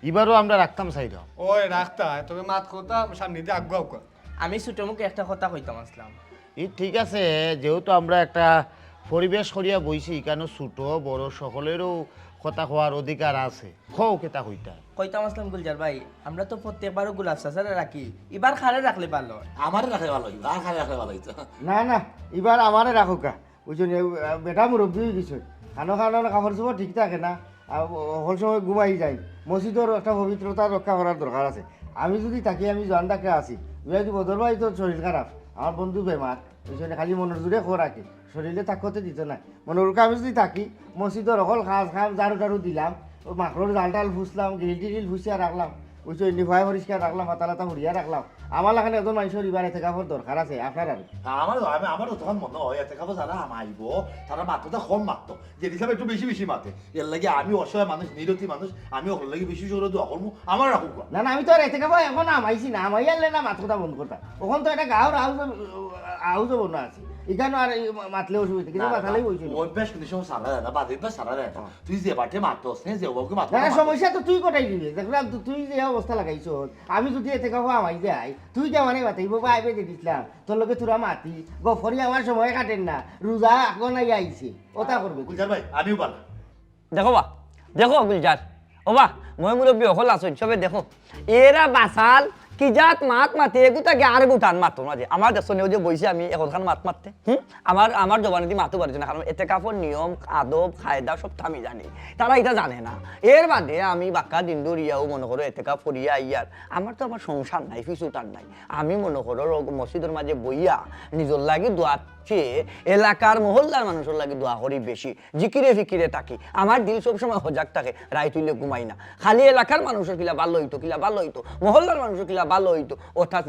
ইবারও আমরা রাখতাম চাইরাম। ওই রাখতা, তবে মাত কথা সামনে দিয়ে আগুয়া আগুয়া। আমি ছোট মুখে একটা কথা কইতাম আসলাম। ই ঠিক আছে, যেহেতু আমরা একটা পরিবেশ করিয়া বইছি, ইখানো ছোট বড় সকলেরও কথা কওয়ার অধিকার আছে। কও কিতা কইতা? কইতাম আসলাম গুলজার ভাই, আমরা তো প্রত্যেকবারও গুলাফ চাচারে রাখি, ইবার কারে রাখলে ভালা অয়? আমারে রাখলে ভালা অইবো, আর কারে রাখলে ভালা অইতো? না, না, ইবার আমারে রাখুকা। বুঝছো নি, বেটা মুরব্বি অইগেছে। খানো খানো কাপড় চোপড় ঠিক থাকে না, আর হকল সময় ঘুমাই যায়। মসজিদর একটা পবিত্রতা রক্ষা করার দরকার আছে। আমি যুদি থাকি, আমি জোয়ান ডাকরা আছি, ইবা যুদি বদর ভাই তোর শরীর খারাপ, আমার বন্ধু বেমার, ওই জন্য খালি মনর জুরে খবর রাখে, শরীরে তাকতে দিত না। মনর রুকা আমি যদি থাকি, মসজিদর অকল কাজ কাম ঝাড়ু টাড়ু দিলাম, ও মাকড়র জাল টাল ফুসলাম, গ্রিল টিরিল ফুসিয়া রাখলাম, ওই জন্য ভয় পরিষ্কার রাখলাম, মাথা লাতা হুড়িয়া রাখলাম। আমার লাখান একজন মানুষর ইবার এতেকাফর দরকার আছে, আপনার আর আমার আমি আমার তখন মনে হয় এতেকাফো যারা হামাইব, তারা মাততো কম মাততো, যে হিসাবে একটু বেশি বেশি মাতে। এর লাগি আমি অসহায় মানুষ, নিরতি মানুষ, আমি ওর লাগি বেশি জোরে দোয়া করবো, আমার রাখুক। না না, আমি তো আর এতেকাফো এখন হামাইছি না, হামাইয়ারলে না মাত কথা বন্ধ করতাম। ওখান তো একটা গাঁওর আউজ, আউজ বন্ধ আছে, এখানে আর এই মাতলে অসুবিধা, কিন্তু না, না, মাতালেই না, বলছিল। অভ্যাস কিন্তু সব সারা যায় না, বাদে অভ্যাস সারা যায় না। হ্যাঁ। তুই যে বাটে মাতস, হ্যাঁ, যে ওকে মাতস, না, না, মাতস। সমস্যা তো তুই কটাই দিবি, দেখলাম তো তুই যে অবস্থা লাগাইছ, আমি যদি এতেকাফো হামাই যাই, তুই যে মানে মাতাইব বা আইবে যে দিছিলাম, তোর লগে তোরা মাতি, গফরি আমার সময় কাটেন না, রোজা এখন আইয়া আইছে, ওটা করবে। গুলজার ভাই, আমিও বালা। দেখো বা, দেখো গুলজার, ও বা, ময় মুরব্বী অকল আছইন, সবে দেখো। এরা বাসাল, কি জাত মাত মাতে, এগু তাকে আর এগু তান মাতো না যে। আমার দেখছো নি, ওই যে বইছি আমি এখন খান মাত মাততে, হুম? আমার, আমার জবানি দি মাতু পারছি না, কারণ এতেকাফর নিয়ম, আদব, কায়দা সব তো আমি জানি। তারা এটা জানে না। এর বাদে আমি বাক্কা দিন দৌড়িয়াও মনে করো এতেকাফ করিয়া আইয়ার। আমার তো আমার সংসার নাই, পিছু টান নাই। আমি মনে করো রোগ মসজিদর মাঝে বইয়া নিজর লাগি দোয়া চেয়ে এলাকার মহল্লার মানুষর লাগি দোয়া করি বেশি। জিকিরে ফিকিরে থাকি। আমার দিল সবসময় হজাগ থাকে, রাইত হইলে ঘুমাই না। খালি এলাকার মানুষর কিলা ভালো হইতো, কিলা ভালো হইতো, মহল্লার মানুষর কিলা ভালো হইতো, ওটা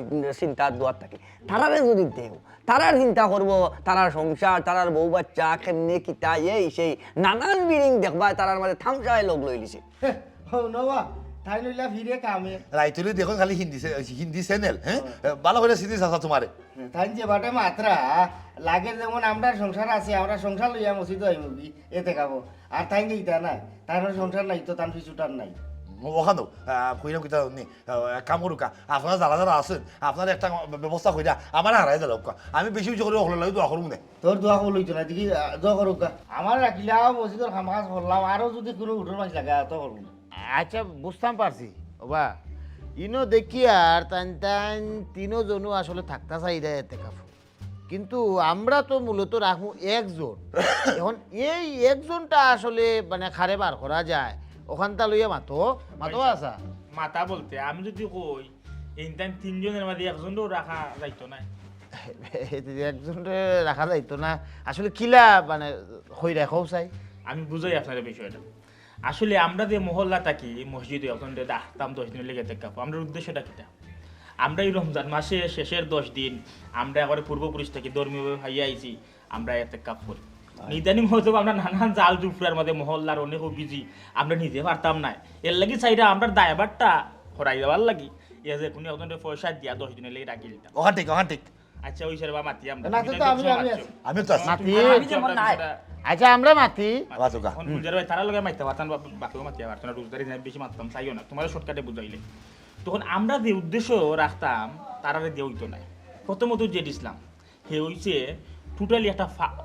চিন্তা দোয়ার থাকি। তারারে যদি দেও, তারার চিন্তা করবো, তারার সংসার, তারার বউ বাচ্চা, কেমনে কিতা, এই সেই নানান বিরিং দেখবা, তারার মাঝে থামসায় লগ লই লিছে। হে, ও নবা, তাই নইলা ফিরে কামে। রাইতুলি দেখো খালি হিন্দি সে-, হিন্দি চ্যানেল, হ্যাঁ? হ্যাঁ। ভালো করে সিরিজ আসা তোমারে। হ্যাঁ, তাই যে বাটে মাত্রা, লাগে যেমন আমরার সংসার আছে, আমরা সংসার লইয়া মসজিদ আইমুগি, এতেকাফো। আর তাই নেই তা নাই, তার সংসার নাই তো, তার পিছুটার নাই। ওখানো, আহ, কইরাম কিতা নি, আহ, এক কাম করুকা, আপনারা যারা যারা আছেন, আপনারা একটা ব্যবস্থা কইরা, আমার হারাই যাওকা। আমি বেশি বেশি করে ওখানে লাগে দোয়া করবো না। তোর দোয়া কবুল হইতো না, দেখি, আহ, দোয়া করুকা। আমার রাখিলাম, মসজিদর কাম কাজ করলাম, আরো যদি কোনো উঠোর মাছ লাগে, তো করবো না। আচ্ছা, বুঝতাম পারছি। ওবা, ইনো দেখি আর তাইন তাইন তিনো জনও আসলে থাকতা চাইরা এতেকাফো। কিন্তু আমরা তো মূলত রাখমু একজন। এখন এই একজনটা আসলে মানে কারে বার করা যায়, ওখানটা লইয়া মাতো, মাতো ভাই সাহেব, আসা। মাতা বলতে আমি যদি কই, এই তাইন তিনজনের মাঝে একজনও রাখা যাইতো না। একজনরে রাখা যাইতো না। আসলে কিলা মানে কই রাখো চাই? আমি বুঝাই আপনারে বিষয়টা। আসলে আমরা যে মহল্লা থাকি, মসজিদে একজনরে ডাকতাম দশ দিনের লেগে এতেকাফো। আমরার উদ্দেশ্যটা কিতা? আমরা এই রমজান মাসে শেষের দশ দিন আমরা একবারে পূর্বপুরুষ থাকি ধর্মীয়ভাবে পাইয়া আইছি, আমরা এতেকাফ করি। ইদানিং হয়তো আমরা নানান জাল জুফরার মাঝে মহল্লার অনেক বিজি, আমরা নিজে পারতাম না। এর লাগি চাইরা আমরা দায়ভারটা হরাই দেওয়ার লাগি, এ যে কোনো একজনরে পয়সা দিয়া দশ দিনের লেগে রাখি দিতাম। ওখান ঠিক, ওখান ঠিক। আচ্ছা, ওই স্যার বা মাতি আমরা। না, তো, তুমি তো আমি, আমি মাতছো। আছি। আমিও তো আছি। মাতি। আমি যেমন নাই। আচ্ছা, আমরা মাতি। মাতোকা। এখন গুলজার ভাই, তারা লগে মাততে পারতাম, বা-, বাকিও মাততে পারতাম না, রোজদারি নাই, বেশি মাততাম চাইও না, তোমার শর্টকাটে বুঝাইলে। তখন আমরা যে উদ্দেশ্য রাখতাম, তারারে দিয়ে হইতো নাই। প্রথমত যে ইসলাম, হে হইছে totally একটা ফা-,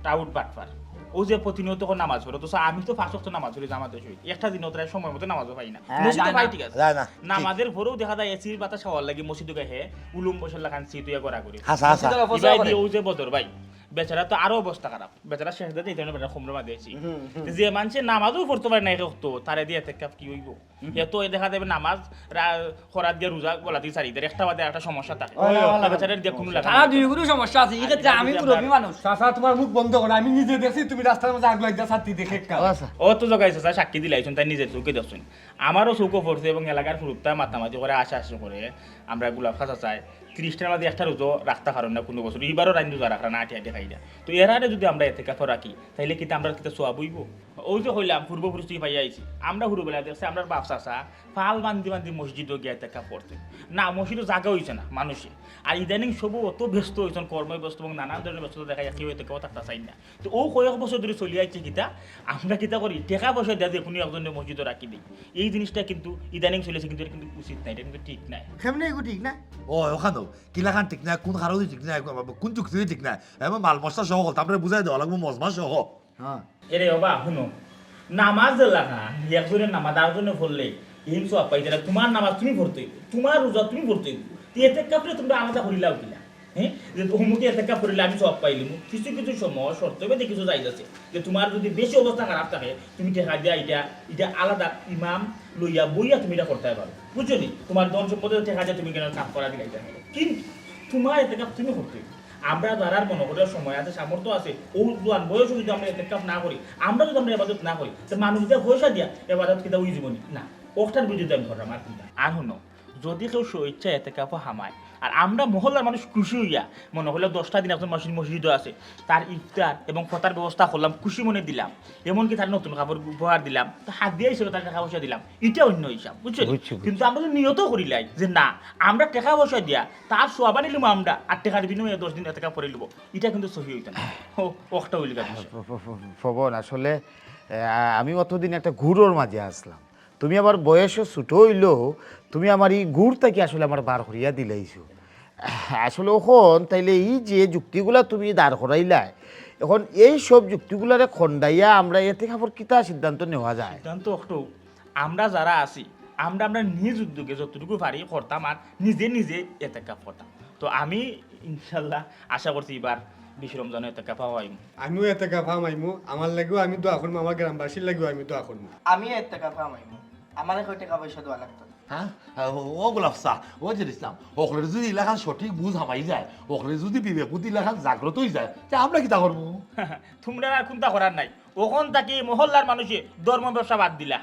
টাউট বাটপার। ও যে প্রতিনিয়ত করে নামাজ পড়ে, তো আমি তো পাঁচ ওয়াক্ত নামাজ পড়ি জামাতের সহিত। একটা দিনও তার সময় মতো নামাজও পাই না। হ্যাঁ, মসজিদে যায় পাই, না। ঠিক আছে। যায় না। নামাজের পরেও দেখা যায় এসির বাতাস খাওয়ার লাগি মসজিদে গিয়া হে উলুম বসে লাখান সিট হইয়া গড়াগড়ি। হাছা, হাছা। মসজিদের অবস্থা ইবাই করে। দিয়ে ও যে বদর ভাই, বেচারা তো আরো অবস্থা খারাপ। বেচারা শেষ দিতে এই ধরনের বেচারা কমরে মাঝে আছি। হুম, হুম। যে মানষে নামাজও পড়তে পারে না, এটা তো তারে দিয়ে এতে কি হইব? হুম। এ তো এ দেখা যাবে নামাজ রা-, করাত গিয়া রোজা গলাতে চারি দের, একটা বাদে একটা সমস্যা থাকে। ওই, ওই, এ ওই। বেচারার দিয়ে কোনো লেখা তারা নাই। দুই গুরু সমস্যা আছে, এই আর ক্ষেত্রে এটা আমি যদি মুরব্বী আমরা মানুষ। চাচা, তোমার মুখ বন্ধ করো, আমি নিজে দেখছি তুমি রাস্তার মাঝে আগুয়াই দিয়া ছাত্তি দেখে একটা। ও আচ্ছা। ও তো জগাইছে, স্যার, সাক্ষী দিলাইছুন, তাই নিজের চোখে দেখছুন। আমারও চোখও পড়ছে এবং এলাকার ফুরুপ্তা মাতামাতি করে, আশাআশি করে, আমরা গোলাপ খাসা চাই, ত্রিশটার মাঝে একটা রোজা রাখতা পারো না কোনো বছর, এবারও রাইন রোজা রাখরা না, আটি আটি খাইরা। তো এরারে যদি আমরা এতেকাফো রাখি, তাইলে কিতা আমরা কিতা সওয়াব হইব? ওই যে কইলাম, পূর্বপুরুষ থেকে পাইয়া আইছি। আমরা হুরুবেলা দেখছি, আমরার বাপ চাচা ফাল বান্ধি বান্ধি মসজিদও গিয়া এতেকাফ করছে। না, মসজিদও জাগা হইছে না মানুষে। আর ইদানিং সবও অত ব্যস্ত হইছেন, কর্মে ব্যস্ত এবং নানান ধরনের ব্যস্ততা দেখা যায়, কেউ এতেকাফো থাকতা চাই না। তো ও কয়েক বছর ধরে চলিয়া আইছে কিতা, আমরা কিতা করি, টেকা পয়সা দিয়া যে কোনো একজনের মসজিদও রাখি দিই। এই জিনিসটা কিন্তু ইদানিং চলেছে, কিন্তু এটা কিন্তু উচিত না, এটা কিন্তু ঠিক নাই। কেমনে এগু ঠিক না? ও, ওখানো কিলাখান ঠিক না, কোন কারণে ঠিক না, কোন যুক্তি ঠিক না, এবং মাল মশলা সহ হল, তারপরে বুঝাই দেওয়া লাগবো মজমা সহ। হ্যাঁ। এরে বাবা, হুনো, নামাজ যেলাখান, একজনের নামাজ আরেকজনে পড়লে, ইন সওয়াব পাইতে না। তোমার নামাজ তুমি পড়তে হইব, তোমার রোজা তুমি পড়তে হইব। তো এতেকাফরে তোমরা আলাদা করিলাও কিনা? হ্যাঁ? যে অমুকে এতেকাফ করিলে আমি সওয়াব পাইলিমু। কিছু কিছু সময় শর্ত ভেদে কিছু জায়েজ আছে। যে তোমার যদি বেশি অবস্থা খারাপ থাকে, তুমি টেকা দিয়া এটা, এটা আলাদা ইমাম লইয়া বইয়া তুমি এটা করতে পারো। বুঝছো নি? তোমার ধন সম্পদে টেকা দিয়া তুমি কেন কাম করা দিলাইতে পারো। কিন্তু তুমার এতেকাফ তুমি করতে। আমরা যারার মনে করার সময় আছে, সামর্থ্য আছে, অউ জোয়ান বয়সো যুদি আমরা এতেকাফ না করি, আমরা যুদি আমরা ইবাদত না করি, তে মানুষ দিয়া পয়সা দিয়া ইবাদত কিতা অইযিবো নি? না, অখটার বিরুদ্ধে আমি করলাম আর কিতা। আর হুনো, যুদি কেউ স্বইচ্ছা এতেকাফো হামায়, আর আমরা মহল্লার মানুষ খুশি অইয়া, মনে করিলাও দশটা দিন একজন মসজিদ, মসজিদো আছে, তার ইফতার এবং ফতার ব্যবস্থা করলাম, খুশি মনে দিলাম, এমনকি তার নতুন কাপড় উপহার দিলাম, তো হাদিয়া হিসাবে তার টেকা পয়সা দিলাম, ইটা অইন্য হিসাব, বুঝছো নি? বুঝছি, বুঝছি। কিন্তু আমরা যুদি নিয়ত করিলাই যে না, আমরা টেকা পয়সা দিয়া তার সওয়াব আনিলিমু আমরা, আর টেকার বিনিময়ে দশ দিন এতেকাফ করিলিমু, ইটা কিন্তু সহি অইতো না। ও, অখটা অইল গিয়া বিষয়। প-, প-, প-, পবন, আসলে, আহ, আমি অতদিন একটা ঘোরর মাঝে আছলাম। তুমি আমার বয়সো ছোট অইলেও তুমি আমার ই ঘোর থাকি আসলে আমার বার করিয়া দিলাইছো। আসলে অখন তাইলে ই যে যুক্তিগুলা তুমি দাঁড় করাইলায়, অখন এই সব যুক্তিগুলারে খণ্ডাইয়া আমরা এতেকাফর কিতা সিদ্ধান্ত নেওয়া যায়? সিদ্ধান্ত অখটাউ, আমরা যারা আছি, আমরা, আমরা নিজ উদ্যোগে যতটুকু পারি করতাম আর নিজে নিজে এতেকাফ করতাম। তো আমি ইনশাল্লাহ আশা করছি ইবার বিশ রমজানো এতেকাফো আইমু। আমিও এতেকাফো আইমু, আমার লাগিও আমি দোয়া করমু, আমার গ্রামবাসীর লাগিও আমি দোয়া করমু। আমি এতেকাফো আইমু, আমারে কই টেকা পয়সা দেওয়া লাগতো না। হ্যাঁ? ও, ও গোলাপ শাহ, ও জের ইসলাম, অকলর যুদি ইলাখান সঠিক বুঝ হামাই যায়, অকলর যুদি বিবেক বুদ্ধি ইলাখান জাগ্রত অই যায়, তে আমরা কিতা করমু? তুমরার আর কুন্তা করার নাই, অখন থাকি মহল্লার মানুষে ধর্ম ব্যবসা বাদ দিলা।